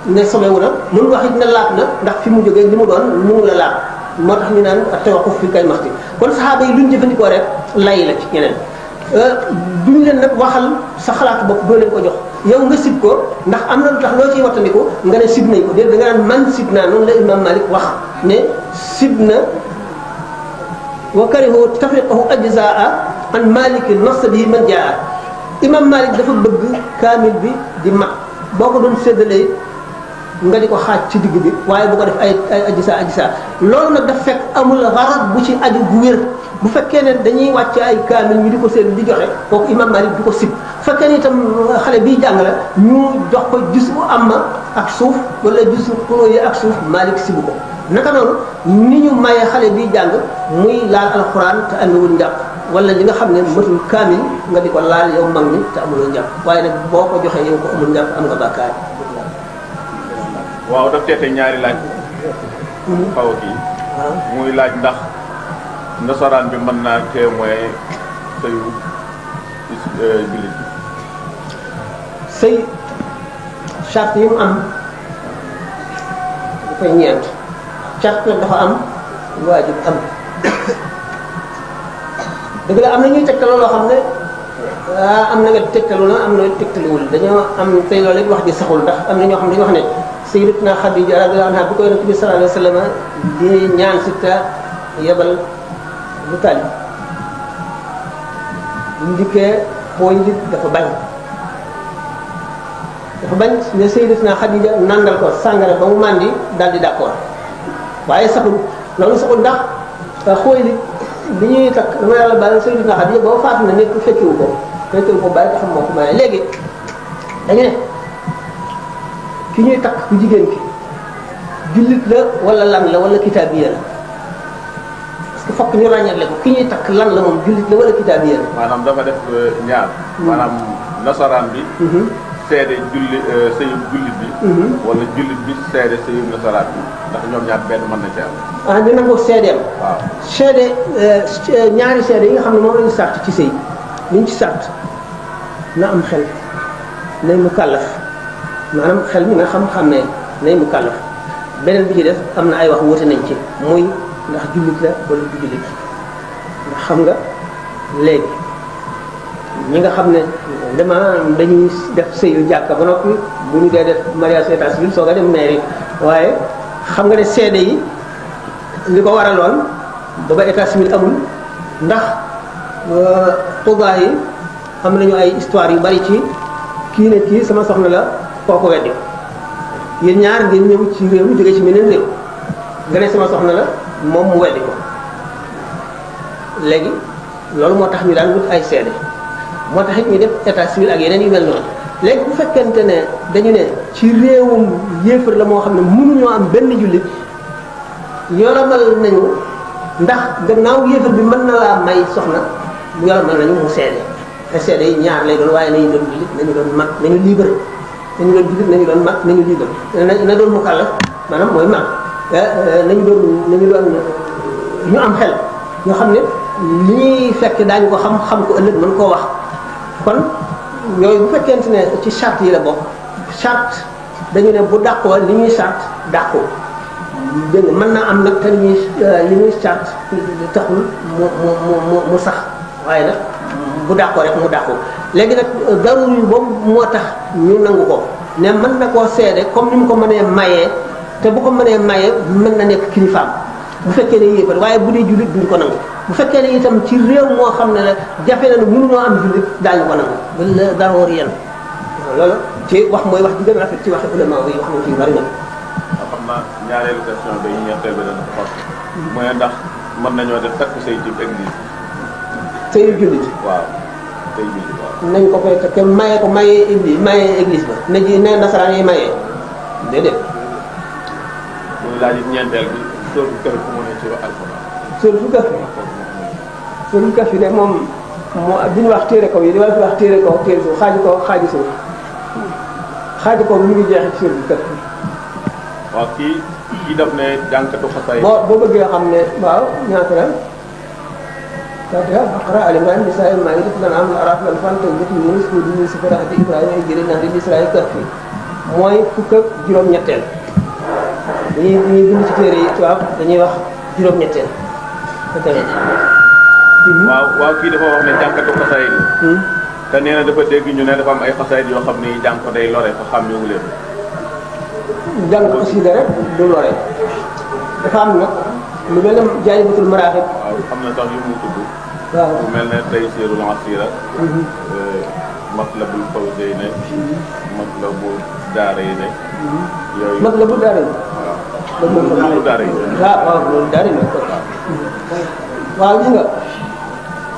ne sobewu na mënul wax it ne laat na ndax fi mu jógee li mu doon mënu la laat moo tax ñu naan tawaqquf fi kay maxti kon saxaaba yi lu ñu jëfandikoo rek lay la ci ñeneen duñu leen nag waxal sa xalaatu bopp doo leen ko jox yow nga sib ko ndax am na lu tax loo ciy wattandiku nga ne sib nañ ko déedéet da nga naan man sib naa noonu la imam Malik wax ne sib na wa karihu tafriqahu ajzaa an Malik nas bihi man jaa imam Malik dafa bëgg kaamil bi di mat boo ko doon séddalee nga di ko xaaj ci digg bi waaye bu ko def ay ajisa loolu nag daf fekk amul xarat bu ci aju bu wér bu fekkee ne dañuy wàcc ay kaamil ñu di ko sédd di joxe kooku imam Malik du ko sib bu fekkee ne itam xale biy jàng la ñu jox ko jus bu am ak suuf wala jus bu ak suuf Malik sibu ko naka noonu ni ñu maye xale biy jàng muy laal alxuraan te amewul njàpp wala li nga xam ne matul kaamil nga di ko laal yow mag mi te amuloo njàpp waaye nag boo ko joxee yow ko amul njàpp am nga bàkkaar. waaw daf teete ñaari laaj. xaw a kii. muy laaj ndax nasaraan bi mën naa témoin sëyu jullit bi. sëy charte yi mu am dafay ñeent charte nag dafa am waajib am dëgg la am na ñuy tegtaloo loo xam ne am na nga tegtalu na am na tegtaluwul dañoo am tey loolu it wax ji saxul ndax am na ñoo xam ne dañoo wax ne Sayyidatuna Xadija radiyallahu anha bi ko Yonent bi sallallahu alayhi wa sallam di ñaan si ta yebal bu Taalib bu mu dikkee xooñ li dafa bañ ne Sayyidatuna Xadija nandal ko sàngara ba mu màndi daal di d'accord waaye saxul loolu saxul ndax xooñ li ñuy takk dama yàlla baal Sayyidatuna Xadija boo faatu na nekk fekkiwu ko bàyyi ko xam moo ko maye léegi dañu ne ki ñuy takk ku jigéen ki jullit la wala lan la wala kitaabiya la parce que fokk ñu ràññale ko ki ñuy takk lan la moom jullit la wala kitaabiya la. maanaam dafa def ñaar. maanaam nasaraan bi. seede sëyub jullit bi. wala jullit bi seede sëyub nasaraan bi ndax ñoom ñaar benn mën na ci am. dina ko seedeem. waaw seede ñaari seede yi nga xam ne moom la ñu sart ci sëy li ñu ci sart na am xel nay mu kàllaf. maanaam xel mi nga xam-xam ne nay mu kàllaf beneen bi ci def am na ay wax wute nañ ci muy ndax jullit la wala du jullit ndax xam nga léegi ñi nga xam ne dañuy def sëyu jàkka ba noppi bu bu ñu dee def mariage état civil soo ko dem mairie waaye xam nga ne seede yi li ko waraloon booba état civil amul ndax xudaa yi am nañu ay histoire yu bari ci kii ne kii sama soxna la kooku weddi yéen ñaar ngeen ñëw ci réew mi jóge ci meneen réew nga ne sama soxna la moom mu weddi ko léegi loolu moo tax ñu daan wut ay seede moo tax it ñu def état civil ak yeneen yu mel noonu léegi bu fekkente ne dañu ne ci réewum yéefar la moo xam ne mënuñoo am benn jullit yoromal nañu ndax gannaaw yéefar bi mën na laa may soxna mu yoromal nañu mu seede te seede yi ñaar lay doon waaye nañu doon jullit nañu doon mag nañu libre nañu doon jullit nañu doon mag nañu libre na doon mu kàlla maanaam mooy mag nañu doon ñu am xel ñoo xam ne li ñuy fekk daañu ko xam ko ëllëg mën koo wax kon yooyu bu fekkente ne ci charte yi la bokk charte dañu ne bu dàqoo li ñuy charte dàqoo dégg nga mën naa am nag te li ñuy charte taxul mu sax waaye nag bu dàqoo rek mu dàqoo léegi nag daruri boobu moo tax ñu nangu ko ne mën na koo seede comme ni mu ko mënee mayee te bu ko mënee mayee mën na nekk kilifaam bu fekkee ne yéefar waaye bu dee jullit duñ ko nangu bu fekkee ne itam ci réew moo xam ne la jafe na ne mënuñoo am jullit daañu ko nangu ba daroor yenn loolu ci wax mooy wax ji gën a rafet ci waxe ulama yi wax nañ ci bari na. xam naa ñaareelu question bi ñetteel bi dana xool mooy ndax mën nañoo def takk sëy ci église. sëyu jullit. waaw sëy jullit waaw. nañ ko koy te mayee église ba ne nasaraan yi mayee déedéet. muy laaj ñeenteel bi sóoru kër fu mu ne ci alxuraan. sóoru kër fi de moom moo bi ñu wax téere kaw yi di wax téere kaw téere suuf xaaju suuf xaaju kaw mi ngi jeexee ci sóoru kër. waaw kii daf ne jànkatu xasaay. boo bëggee xam ne waaw ñaata la. Fatiha Baqara Ali Imran Nisaa Maa'ida An'aam Araf Anfaal Tawba Yunus Huud Yuusuf Rahd Ibrahima Injiil Nahl Israa Kahf mooy fukk ak juróom-ñetteel dañuy bind ci téere yi tubaab dañuy wax juróom-ñetteel. waaw kii dafa wax ne jànkatu xasaayid te nee na dafa dégg ñu ne dafa am ay xasaayid yoo xam ni jàng ko day lore fa xàmmewu leen. jàng ko aussi rek du lore dafa am nag lu mel ne Jaalibatul Maraaxib. waaw am na sax yu mu tudd. waaw lu mel ne Taysiirul Asiira. Matlabul Fawzayni. Matlabul Daarayni. yooyu Matlabul Daarayni. waaw Matlabul Daarayni. waaw loolu Daarayni waaw gis nga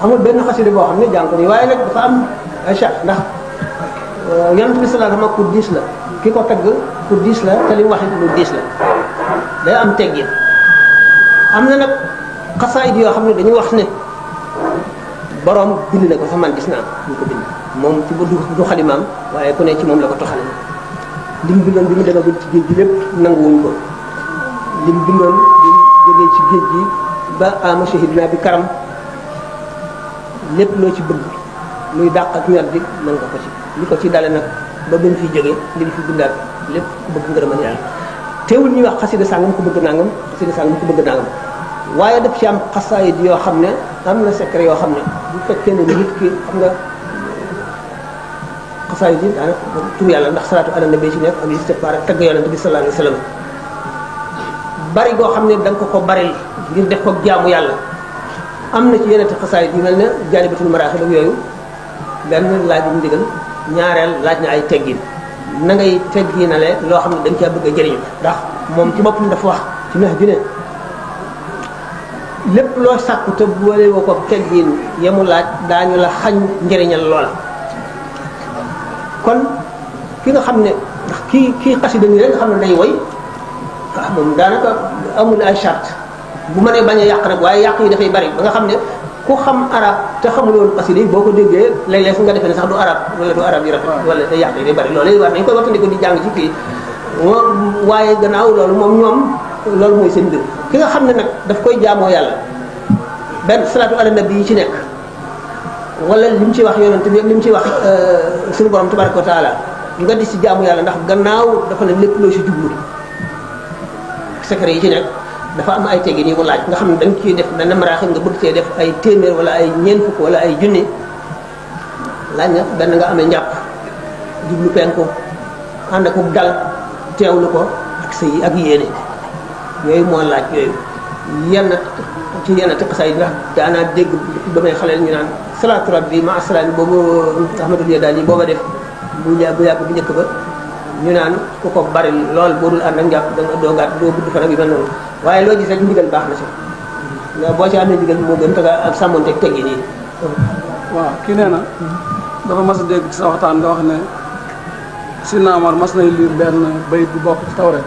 amul benn xasida boo xam ne jàng ko nii waaye nag dafa am ay charte ndax Yonent bi sallallahu alayhi wa sallam ku diis la ki ko tagg ku diis la te li mu wax it lu diis la day am teggin. am na nag xasaayid yoo xam ne dañuy wax ne borom bind na ko sax man gis naa ñu ko bind moom ci du xalimaam waaye ku ne ci moom la ko toxale li mu bindoon bi mu demagul ci géej gi lépp nanguwuñ ko li mu bindoon bi mu jógee ci géej gi ba ama shahidna bi karam lépp loo ci bëgg luy dàq ak ñor bi mën nga ko ci li ko ci dale nag ba ba mu fiy jógee li mu fi bindaat lépp bëgg ngërëmal yàlla teewul ñuy wax xasida sàngam ko bëgg nangam xasida sàngam ko bëgg nangam waaye daf ci am xasaayid yoo xam ne am na secret yoo xam ne bu fekkee ne nit ki xam nga xasaayid yi daanaka tur yàlla ndax salaatu ala nabi ci nekk ak istighfar ak tagg yonent bi sallallahu alayhi wa sallam bari goo xam ne da nga ko baril ngir def ko jaamu yàlla am na ci yeneen xasaayid yu mel ne Jaalibatul Maraaxib ak yooyu benn laaj bu ndigal ñaareel laaj na ay teggin na ngay tegginale loo xam ne da nga caa bëgg a jëriñu ndax moom ci boppam dafa wax ci meex bi ne lépp loo sàkku te boole woo ko teggin yemu laaj daañu la xañ njëriñal loola kon ki nga xam ne ndax kii xasida nii rek nga xam ne day woy ah moom daanaka amul ay charte bu mënee bañ a yàq rek waaye yàq yi dafay bari ba nga xam ne ku xam arab te xamuloon xasida yi boo ko déggee léeg-léeg fu nga defee ne sax du arab wala du arab yi rafet wala day yàq yi day bari loolu war nañ koy waxtandi ko di jàng ci kii waaye gannaaw loolu moom ñoom loolu mooy seen mbir ki nga xam ne nag daf koy jaamoo yàlla benn salaatu ala nabi yi ci nekk wala li mu ci wax yonent bi li mu ci wax suñu borom tabaraka wa taala nga di ci jaamu yàlla ndax gannaaw dafa ne lépp loo ci jublu secret yi ci nekk dafa am ay teggin yi mu laaj nga xam ne da nga ciy def dana maraaxim nga bëgg cee def ay téeméer wala ay ñeent fukk wala ay junni laaj na benn nga amee njàpp jublu penku ànd ak dal teewlu ko ak sa ak yéene yooyu moo laaj yooyu yenn ci yenn xasaay yi nga daanaa dégg ba may xaleel ñu naan salaatu rabbi ma asalaami boobu ahmadul yadaali booba def bu yàgg bu njëkk ba ñu naan ku ko bari lool boo dul ànd ak njàpp da nga doo gàtt doo gudd fan ak yu mel noonu waaye loo gis rek ndigal baax na si nga boo ci amee ndigal moo gën te nga ak sàmmonteeg teggi nii waaw kii nee na dafa mas a dégg ci sa waxtaan nga wax ne Sidna Omar mas nay liir benn bayit bu bokk ci Tawreet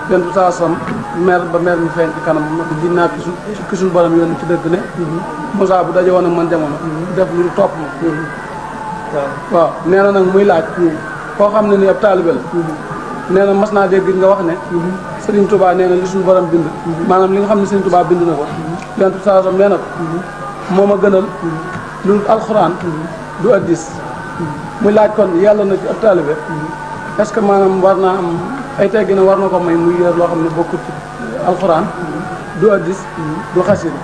benn saa sam mer ba mer mi feeñ ci kanam nag di naa ki suñu borom yoon ci dëgg ne Moussa bu daje woon ak man jamono def lu topp ma waaw nee na nag muy laaj koo xam ne ni ab taalibe la nee na mas naa dégg nga wax ne Serigne Touba nee na li suñu borom bind maanaam li nga xam ne Serigne Touba bind na ko benn saa sam nee na ko moo ma gënal lu alxuraan du addis muy laaj kon yàlla na ci ab taalibe est-ce que maanaam war naa am ay teggi na war na ko may muy yor loo xam ne bokkut ci alxuraan du addis du xasida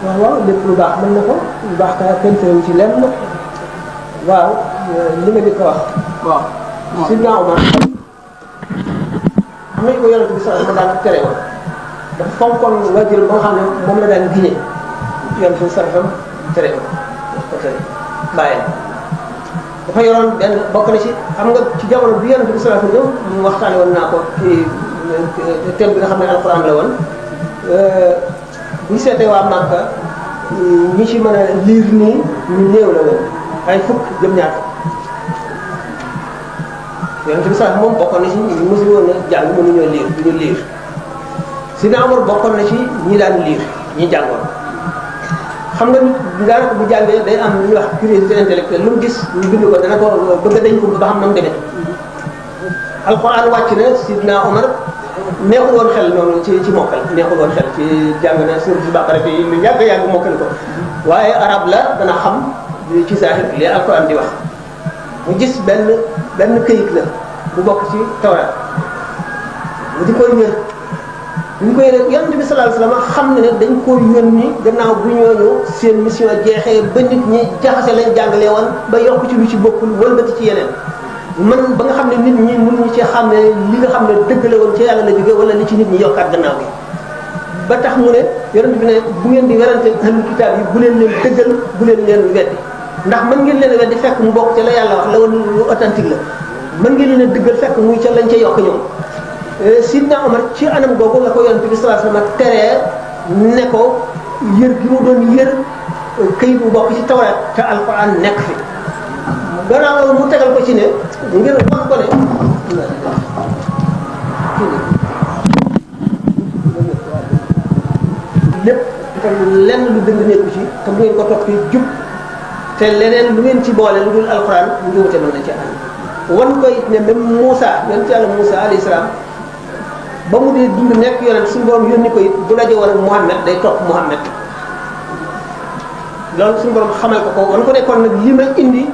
waaw lépp lu baax mën na ko lu baax ka kenn teewu ci lenn waaw li nga di ko wax waaw Sidna Omar xam nañ ko yonent bi sax ma daan tere woon dafa fonkoon wajur ba nga xam ne moom la daan giñe yonent bi sax tere woon ko tere bàyyi dafa yoroon benn bokk na ci xam nga ci jamono bi yonent bi sallallahu alayhi wasallam ñëw mu waxtaane woon naa ko ci thème bi nga xam ne alquran la woon bu seetee waa Màkka ñi ci mën a liir nii ñu néew la woon ay fukk jëm ñaar yonent bi sax moom bokkoon na ci ñu mësul woon a jàng mënuñoo liir du ñu liir Sidna Omar bokkoon na ci ñi daan liir ñi jàngoon xam nga nit daanaka bu jàngee day am lu ñuy wax curiosité intellectuelle lu mu gis ñu bind ko dana ko bëgg dañ ko ba xam na mu demee alquran wàcc na Sidna Omar neexul woon xel noonu ci mokkal neexul woon xel ci jàng na suuratul Baqara fi lu yàgg mokkal ko waaye arab la dana xam ci zahir li alquran di wax mu gis benn këyit la bu bokk ci Tawraat mu di koy wér bu ñu koy rek yonent bi sallallahu alayhi wasallam xam ne dañ ko yónni gannaaw bu ñooñu seen mission jeexee ba nit ñi jaxase lañ jàngalee woon ba yokk ci lu ci bokkul wëlbati ci yeneen man ba nga xam ne nit ñi mënuñu ci xam ne li nga xam ne dëgg la woon ci yàlla la jóge wala li ci nit ñi yokkaat gannaaw gi ba tax mu ne yonent bi ne bu ngeen di werante ahlul kitaab yi bu leen leen dëggal bu leen leen weddi ndax mën ngeen leen weddi fekk mu bokk ca la yàlla wax la woon lu authentique la mën ngeen leen dëggal fekk muy ca lañ ca yokk ñoom Sidna Omar ci anam googu la ko yonent bi sallallahu alayhi wasallam teree ne ko yër gi mu doon yër këyit bu bokk ci Tawraat te alquran nekk fi gannaaw loolu mu tegal ko ci ne ngir wax ko ne lépp itam lenn lu dëng nekku ci te bu ngeen ko toppee jub te leneen lu ngeen ci boole lu dul alquran njuumte mën na ci am wan koy ne même Moussa yonent yàlla Moussa alayhi salaam ba mu dee dund nekk yonent suñu borom yónni ko it bu daje woon ak Muhammad day topp Muhammad loolu suñu borom xamal ko wan ko nekkoon nag li ma indi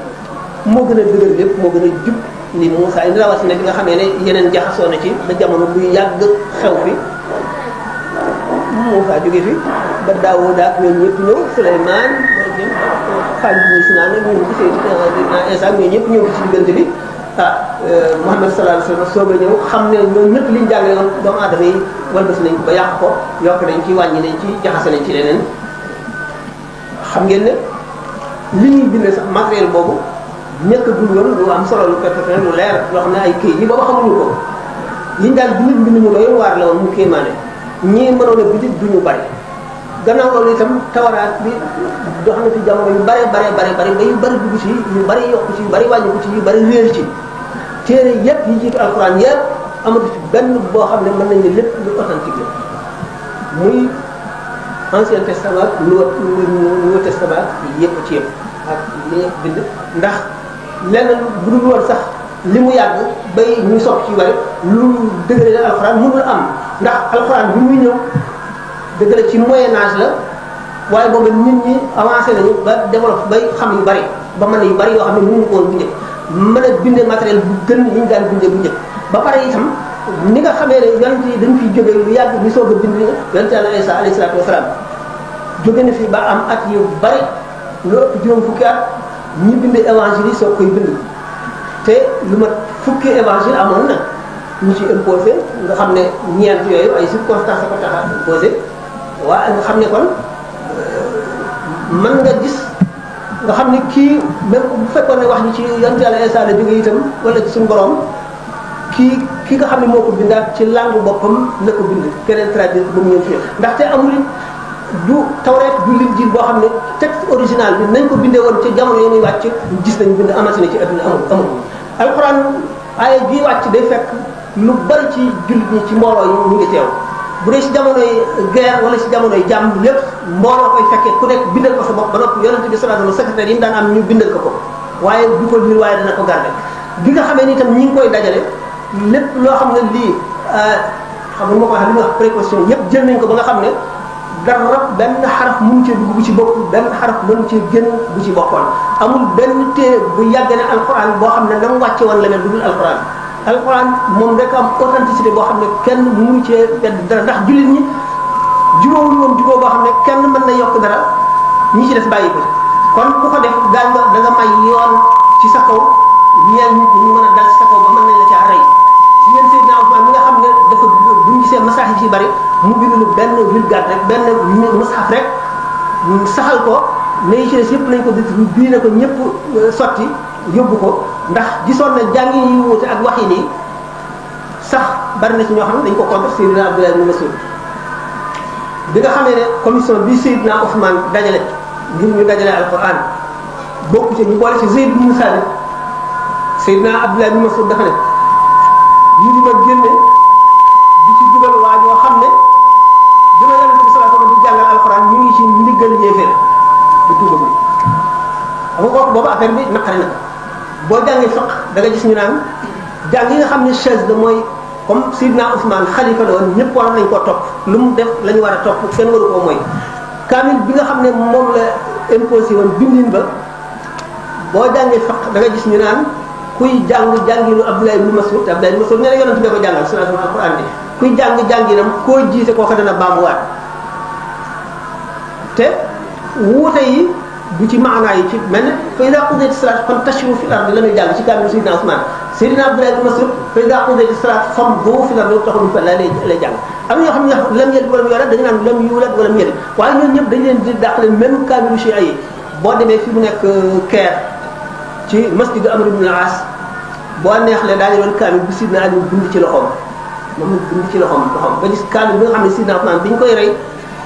moo gën a dëgër lépp moo gën a jub ni Moussa indi rawatina bi nga xamee ne yeneen jaxasoo na ci ba jamono buy yàgg xew fi Moussa jóge fi ba Daawuda ak ñoom ñëpp ñëw Souleymane xaaj bi ñu si naan ñun gisee Isa ñoom ñëpp ñëw ci diggante bi Muhammad sallallahu alayhi wasallam soog a ñëw xam ne ñoom ñëpp liñ jàngale woon doomu aadama yi walbati nañ ko ba yàq ko yokk nañ ci wàññi nañ ci jaxase nañ ci leneen xam ngeen ne li ñuy bindee sax matériel boobu nekkagul woon lu am solo lu perfectionné lu leer loo xam ne ay kii yi booba xamuñu ko liñ daal bind mu doy waar la woon mu kéemaane ñii mënoon a bind du ñu bari gannaaw loolu itam Tawraat bi dox na fi jamono yu bare ba yu bari dugg ci yu bari yokk ci yu bari wàññi ko ci yu bari réer ci téere yépp yi jiitu alxuraan yépp amatu ci benn boo xam ne mën nañ ne lépp lu authentique la muy Ancien Testament Nouveau Testament yépp ci yépp ak li bind ndax lenn bu dul woon sax li mu yàgg bay ñuy sopp ci bari lu dëgëre la alxuraan mënul am ndax alxuraan bi muy ñëw dëgg la ci moyen âge la waaye boobu nit ñi avancé nañu ba développé bay xam yu bari ba mën yu bari yoo xam ne mënuñu ko woon bu njëkk mën a binde matériel bu gën li ñu daan binde bu njëkk ba pare itam ni nga xamee ne yonent yi dañ fiy jóge lu yàgg ñu soog a bind yonent Yàlla Isa alayhi salaatu wasalaam jóge na fi ba am at yu bari lu ëpp juróom fukki at ñi bind évangile yi soog koy bind te lu mat fukki évangile amoon na ñu ci imposé nga xam ne ñeent yooyu ay circonstances ko tax a imposé waaye nga xam ne kon mën nga gis nga xam ne kii même bu fekkoon ne wax ji ci yonent Yàlla Isaa la jóge itam wala ci suñu borom ki nga xam ne moo ko bindaat ci langue boppam la ko bind keneen traduire ba mu ñëw fi ndaxte amul du Tawreet du Linjiil boo xam ne texte original bi nañ ko bindee woon ci jamono yi muy wàcc gis nañ bind amati na ci adduna amul alxuraan aaya bii wàcc day fekk lu bari ci jullit ñi ci mbooloo yi ñu ngi teew bu dee si jamonoy guerre wala si jamonoy jàmm lépp mbooloo koy fekkee ku nekk bindal ko sa bopp ba noppi yonente bi sallallahu alayhi wasallam secrétaire yi mu daan am ñu bindal ko waaye du ko liir waaye dana ko garder bi nga xamee ni itam ñi ngi koy dajale lépp loo xam ne lii xam nga ma ko waxee li ma wax précaution yépp jël nañ ko ba nga xam ne dara benn xaraf mënu cee dugg bu ci bokk benn xaraf mënu cee génn bu ci bokkoon amul benn téere bu yàgg ne alxuraan boo xam ne na mu wàcce woon la mel du dul alxuraan moom rek am authenticité boo xam ne kenn mënu cee bedd dara ndax jullit ñi jubóowul woon jubóo boo xam ne kenn mën na yokk dara ñi ci def bàyyi ko kon ku ko def da nga may yoon ci sa kaw ñeel nit ñi mën a dal ci sa kaw ba mën nañ la caa rey si ngeen Seydina Ousmane mi nga xam ne dafa bu ñu gisee masaahif yi bari mu bindu benn vulgate rek benn mushaf rek saxal ko mais ci des yëpp nañ ko bii na ko ñëpp sotti yóbbu ko ndax gisoon na jàngi yi wuute ak wax yi nii sax bari na ci ñoo xam ne dañ ko contre Seydina Abdullah ibn Mas'ud bi nga xamee ne commission bi Seydina Ousmane dajale ngir ñu dajale alquran bokku ci ñu boole ci Zayd ibn Sabit Seydina Abdullah ibn Mas'ud dafa ne ñu di ma génne di ci dugal waa ñoo xam ne dina yonent bi sallallahu alayhi wasallam di jàngal alquran ñu ngi ci ndiggal ñeefeel di tuuba bi xam nga kooku boobu affaire bi naqari na boo jàngee fiq da nga gis ñu naan jàng yi nga xam ne chaise de mooy comme Seydina Ousmane xalifa la woon ñëpp war nañ koo topp lu mu def la ñu war a topp kenn waru koo mooy kaamil bi nga xam ne moom la imposé woon bindin ba boo jàngee fiq da nga gis ñu naan kuy jàngilu Abdullah ibn Mas'ud nee na yonent bi ko jàngal sallallahu alayhi wa sallam bi kuy jànginam koo jiite koo ko dana baamuwaat te wuute yi du ci maanaa yi ci mel ne fa iza qudiyati salaat fantashiru fil ardi la muy jàng ci kaamil Seydina Ousmane Seydina Abdullah ibn Mas'ud fa iza qudiyati salaat famdu fil ardi taxul fa la lay jàng am na ñoo xam ne lam yalid walam yulad dañu naan lam yulad walam yalid waaye ñooñu ñëpp dañu leen di dàqale même kaamilu Cheikh yi boo demee fi mu nekk Caire ci masjid Amr ibn al-As boo neexlee daañu doon kaamil bu Sidna Ali bind ci loxoom moom bind ci loxoom ba gis kaamil bi nga xam ne Sidna Ousmane bi ñu koy rey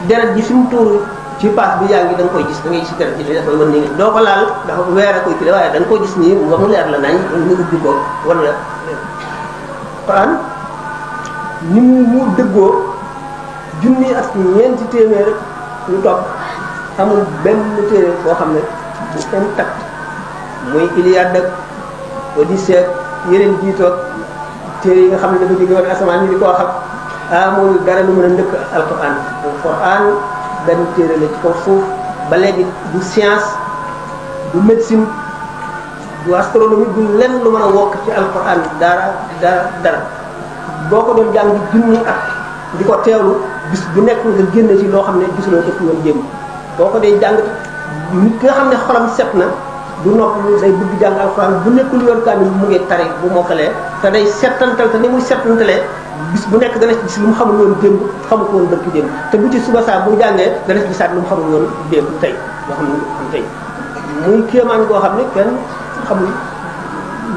deret ji fi mu tuuru ci paas bi yaa ngi da nga koy gis da ngay gis deret ji li dafay mën nii doo ko laal ndax weer a koy kii waaye da nga koy gis nii nga mu leer la nañ nga ubbi ko wan la Quran ni mu dëggoo junni ak ñeenti téeméer rek lu topp amul benn téere boo xam ne bu intact muy Iliade ak Odyssée ak yeneen jiitoog téere yi nga xam ne dafa jóge woon asamaan ni di ko wax ak amul dara lu mën a ndëkk alquran benn téere la ci kaw suuf ba léegi du science du médecine du astronomie du lenn lu mën a wokk ci alquran dara boo ko doon jàng junni at di ko teewlu bis bu nekk nga génne ci loo xam ne gisuloo ko fi woon jéem boo ko dee jàng nit ki nga xam ne xolam set na du noppalu day bëgg jàng alxuraan bu nekkul yoon kaamil mu ngi tari bu mokkalee te day settantal te ni muy settantalee bis bu nekk dana ci gis lu mu xamul woon démb xamu ko woon bërki démb te bu ci suba saa bu jàngee dana ci gisaat lu mu xamul woon démb tey loo xam ne am tey muy kéemaan goo xam ne kenn xamul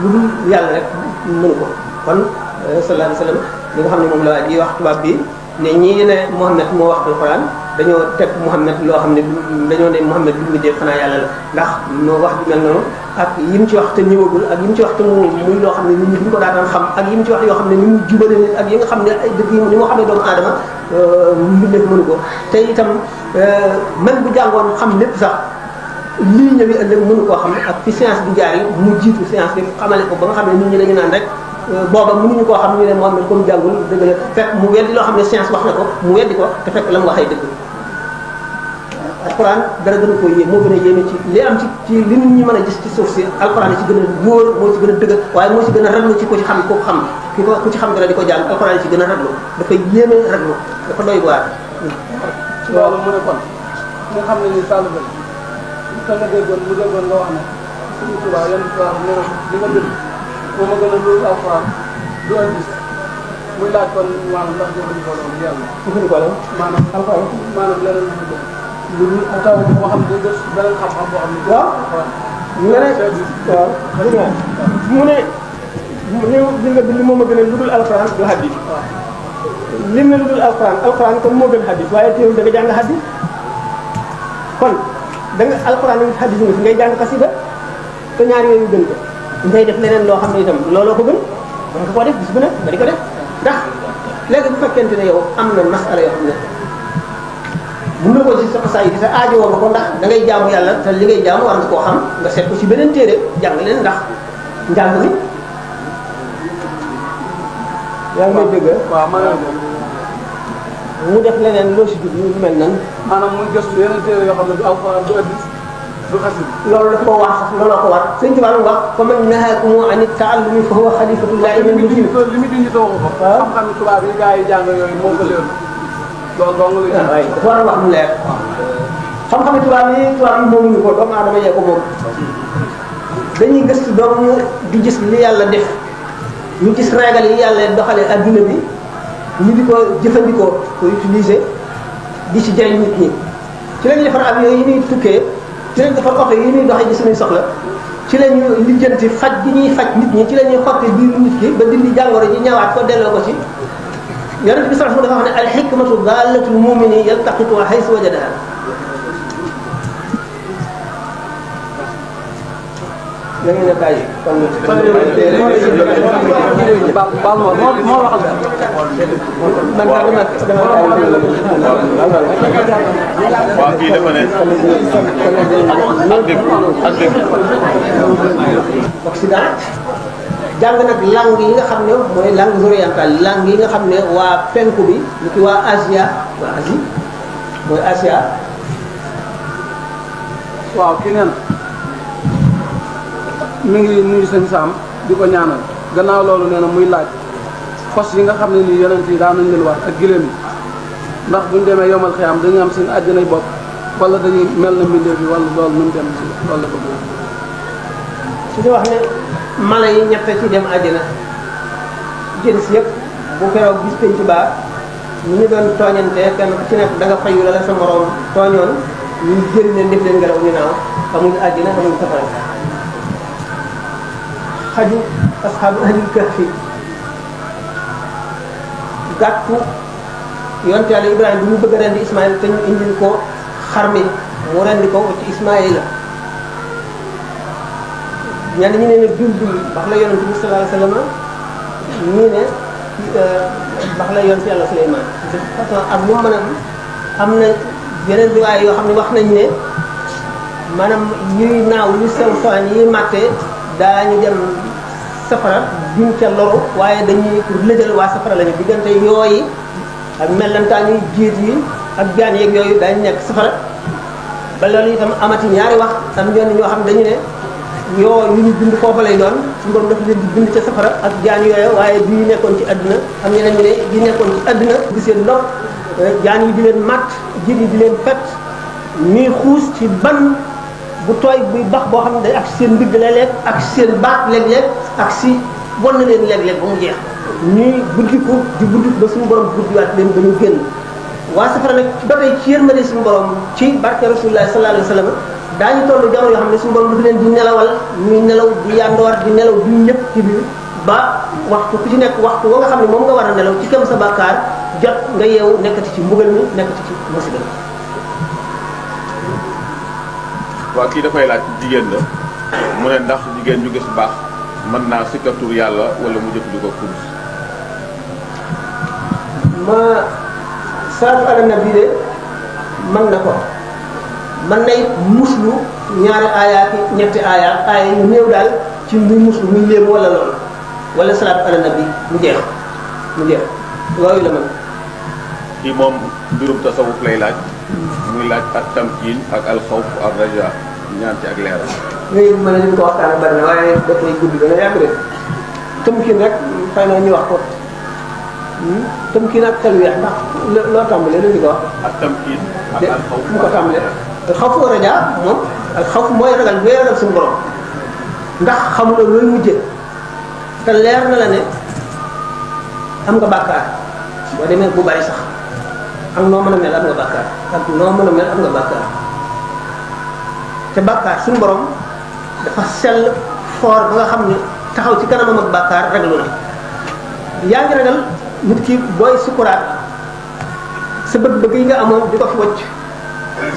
lu dul yàlla rek mënu ko kon sallallahu alayhi wa sallam li nga xam ne moom la waa ji wax tubaab bi ne ñii ne Muhammad moo wax alxuraan dañoo teg Muhammad loo xam ne dañoo ne Muhammad du mu dee xanaa yàlla la ndax noo wax ju mel noonu ak yim ci wax te ñëwagul ak yim ci wax te muy loo xam ne nit ñi duñ ko daan xam ak yim ci wax yoo xam ne ni mu jubale nit ak yi nga xam ne ay dëgg yi ni moo xam ne doomu aadama mbindeef mënu ko te itam même bu jàngoon xam lépp sax lii ñëwi ëllëg mënu koo xam ak fi science bi jaar yi mu jiitu science bi xamale ko ba nga xam ne nit ñi dañu naan rek booba mënuñu koo xam ñu ne Muhammad comme jàngul dëgg la fekk mu weddi loo xam ne science wax na ko mu weddi ko te fekk la mu waxee dëgg alquran dara gën a ko yéem moo gën a yéeme ci li am ci li nit ñi mën a gis ci suuf si alquran ci gën a wóor moo ci gën a dëgg waaye moo ci gën a raglu ci ko ci xam ko xam ku ci xam dara di ko jàng alquran ci gën a raglu dafa yéeme raglu dafa doy waar loolu mu ne kon nga xam ne ni taalibe ka nga déggoon mu déggoon nga wax ne suñu Tuubaa yan Tuubaa ne li nga bind moom a gën a loolu alxuraan du hadiis muy laaj kon maanaam ndax jëfandikoo loolu yàlla. jëfandikoo la maanaam alxuraan maanaam leneen lu dul taw boo xam ne day gëstu beneen xam-xam boo xam ne. waaw nga ne waaw mu ne li nga bind moom a gën a lu dul alxuraan du hadiis. waaw lim ne lu dul alxuraan kon moo gën hadiis waaye teewul da nga jàng hadiis kon da nga alxuraan ngi hadiis nga fi ngay jàng xasida te ñaar yooyu gën ko ngay def leneen loo xam ne itam looloo ko gën mën nga koo def bis bu ne nga di ko def ndax léegi bu fekkente ne yow am na masala yoo xam ne mun na ko si sa xasaay yi sa aajo woo nga ko ndax da ngay jaamu yàlla te li ngay jaamu war nga koo xam nga seet ko ci beneen téere jàng leen ndax njàng mi yaa ngi may dégg waaw maanaam mu def leneen loo si jublu lu mel nan maanaam muy gëstu yeneen téere yoo xam ne du alxuraan du hadiis du xasida. loolu daf koo wax sax looloo ko war sëñ Tuubaa lu wax fa man nahaakum an taallumi fa huwa xalifatullahi min muslimin li mu dindi too ko fa. xam-xam ni tubaab yi gars yi jàng yooyu moo ko leer loolu dong la. waaye dafa war a wax mu leer xam-xam tubaab yi moomuñu ko doomu aadama yee ko moom dañuy gëstu doomu di gis li yàlla def ñu gis régal yi yàlla doxale adduna bi ñu di ko jëfandikoo ko utiliser di ci jëriñ nit ñi ci lañu defar avion yi ñuy tukkee ci lañu defar oto yi ñuy doxee ci suñuy soxla ci lañu lijjanti faj bi ñuy faj nit ñi ci la ñuy xotti biiru nit ki ba dindi jàngoro ji ñëwaat ko delloo ko ci yonent bi sallallahu alayhi wasallam dafa wax ne al hikmatu dallatul mu'mini yaltaqituha haythu wajadaha da ngeen a bàyyi kon baal moo waxal man dama waaw kii dafa ne ak dégg Occident jàng nag langue yi nga xam ne mooy langue orientale langue yi nga xam ne waa penku bi lu ki waa Asie mooy Asia waaw kii nee na mi ngi nuyu sëñ Sam di ko ñaanal gannaaw loolu nee na muy laaj fos yi nga xam ne nii yonent yi daan nañ leen war ak giléem yi ndax buñ demee yomal xiyaam dañuy am seen àjjanay bopp wala dañuy mel na mbindeef yi wala loolu nu mu dem si wala bëgg su di wax ne mala yi ñett ci dem àddina jën si yëpp bu keroog gis penc baa ñu ñu doon tooñante kenn ku ci nekk da nga fayu la sa morom tooñoon ñu jëri leen def leen ngelaw ñu naaw amuñu àddina amuñu safara xaju asxaabu ahlil kahfi gàttu yonte yàlla Ibrahima bi mu bëgg a rendi Ismaïl te ñu indil ko xar mi mu rendi ko ci Ismaïl la ñenn ñi ne ne dul wax la yonent bi sallallahu alayhi wasallam ñii ne wax la yonent yàlla Suleymaan de façon ak lu mu mën a am na yeneen riwaay yoo xam ne wax nañ ne maanaam yuy naaw yu sew sewaan yi màtte daañu dem safara duñ ca loru waaye dañuy lëjal waa safara lañu diggante yooyu ak mellantaan yi jiit yi ak jaan yeeg yooyu daañu nekk safara ba loolu itam amati ñaari wax am ñenn ñoo xam dañu ne yoo yu ñu bind foofu lay doon su borom dafa leen di bind ca safara ak jaan yooyu waaye bii nekkoon ci àdduna am ñeneen ñu ne bii nekkoon ci àdduna di seen lopp jaan yi di leen matt jiit yi di leen fet ñuy xuus ci ban bu tooy buy bax boo xam ne day ak seen ndigg léeg-léeg ak seen baat léeg-léeg ak si won na leen léeg-léeg ba mu jeex ñuy buddiku di buddiku ba suñu borom buddiwaat leen ba ñu génn waa safara nag ba tey ci yërmande suñu borom ci barke rasulullah sallallahu alayhi wa sallam daañu toll jamono yoo xam ne suñu borom dafa leen di nelawal ñuy nelaw di yandoor di nelaw di ñëpp ci biir ba waxtu ku ci nekk waxtu wa nga xam ne moom nga war a nelaw ci kem sa bàkkaar jot nga yeewu nekkati ci mbugal mi nekkati ci musiba waaw kii dafay laaj jigéen la mu ne ndax jigéen ju gis baax mën naa sikkar tur yàlla wala mu jëfandikoo kurus. ma salaatu ala nabi de mën na ko mën nay muslu ñaari aayaat ñetti aayaat aaya yu néew daal ci muy muslu muy léemu wala loolu wala salaatu ala nabi mu jeex loolu la mën. kii moom mbirum tasawuf lay laaj muy laaj ak tamkiin ak alxawf ak raja ñaan ci ak leeral. léegi mën na li ñu ko waxtaan bari na waaye dafay gudd dana yàgg de tamkiin rek xëy na ñu wax ko tamkiin ak talwiix ndax loo tàmbalee lu ñu ko wax. ak tamkiin ak alxawf mu ko tàmbalee alxawf wa raja moom alxawf mooy ragal bee ragal suñu borom ndax xamuloo looy mujjee te leer na la ne am nga bàkkaar boo demee bu bari sax ak noo mën a mel am nga bàkkaar ak noo mën a mel am nga bàkkaar te bàkkaar suñu borom dafa sell foor ba nga xam ne taxaw ci kanamam ak bàkkaar raglu na yaa ngi ragal nit ki booy sukuraat sa bëgg-bëgg yi nga amoon di ko fi wacc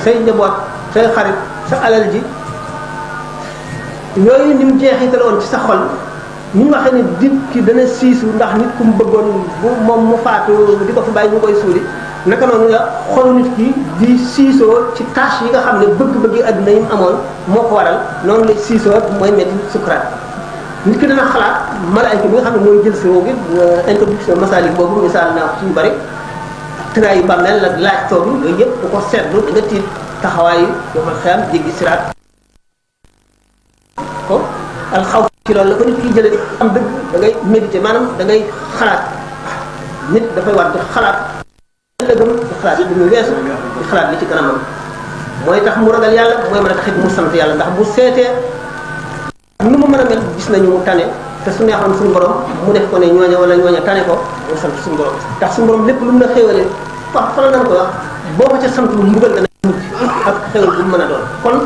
say njaboot say xarit sa alal ji yooyu ni mu jeexitaloon ci sa xol ni ñu waxee ne nit ki dana siisu ndax nit ku mu bëggoon bu moom mu faatu di ko fi bàyyi ñu koy suuli naka noonu la xolu nit ki di siisoo ci tâche yi nga xam ne bëgg-bëgg yi àdduna yi mu amoon moo ko waral noonu lay siisoo mooy metti sukuraat nit ki dana xalaat malaayka bi nga xam ne mooy jël si woo gi introduction masalik boobu misaal naa ko ci ñu bari tëraay yu bàmmeel ak laaj toogu yooyu yëpp bu ko seetlu da nga tiit taxawaayu yoo ma xam jéggi siraat ko alxaw ci loolu la ko nit ki jëlee am dëgg da ngay méditer maanaam da ngay xalaat nit dafay war di xalaat ëllëgam di xalaat li mu weesu di xalaat li ci kanamam mooy tax mu ragal yàlla mooy mën a taxit mu sant yàlla ndax bu seetee nu mu mën a mel gis nañu mu tane te su neexoon suñu borom mu def ko ne ñooña wala ñooña tane ko mu sant suñu borom ndax suñu borom lépp lu mu la xéwalee wax fa la nan ko wax boo ko ca sant lu mbugal dana mucc ak xéwal bu mu mën a doon kon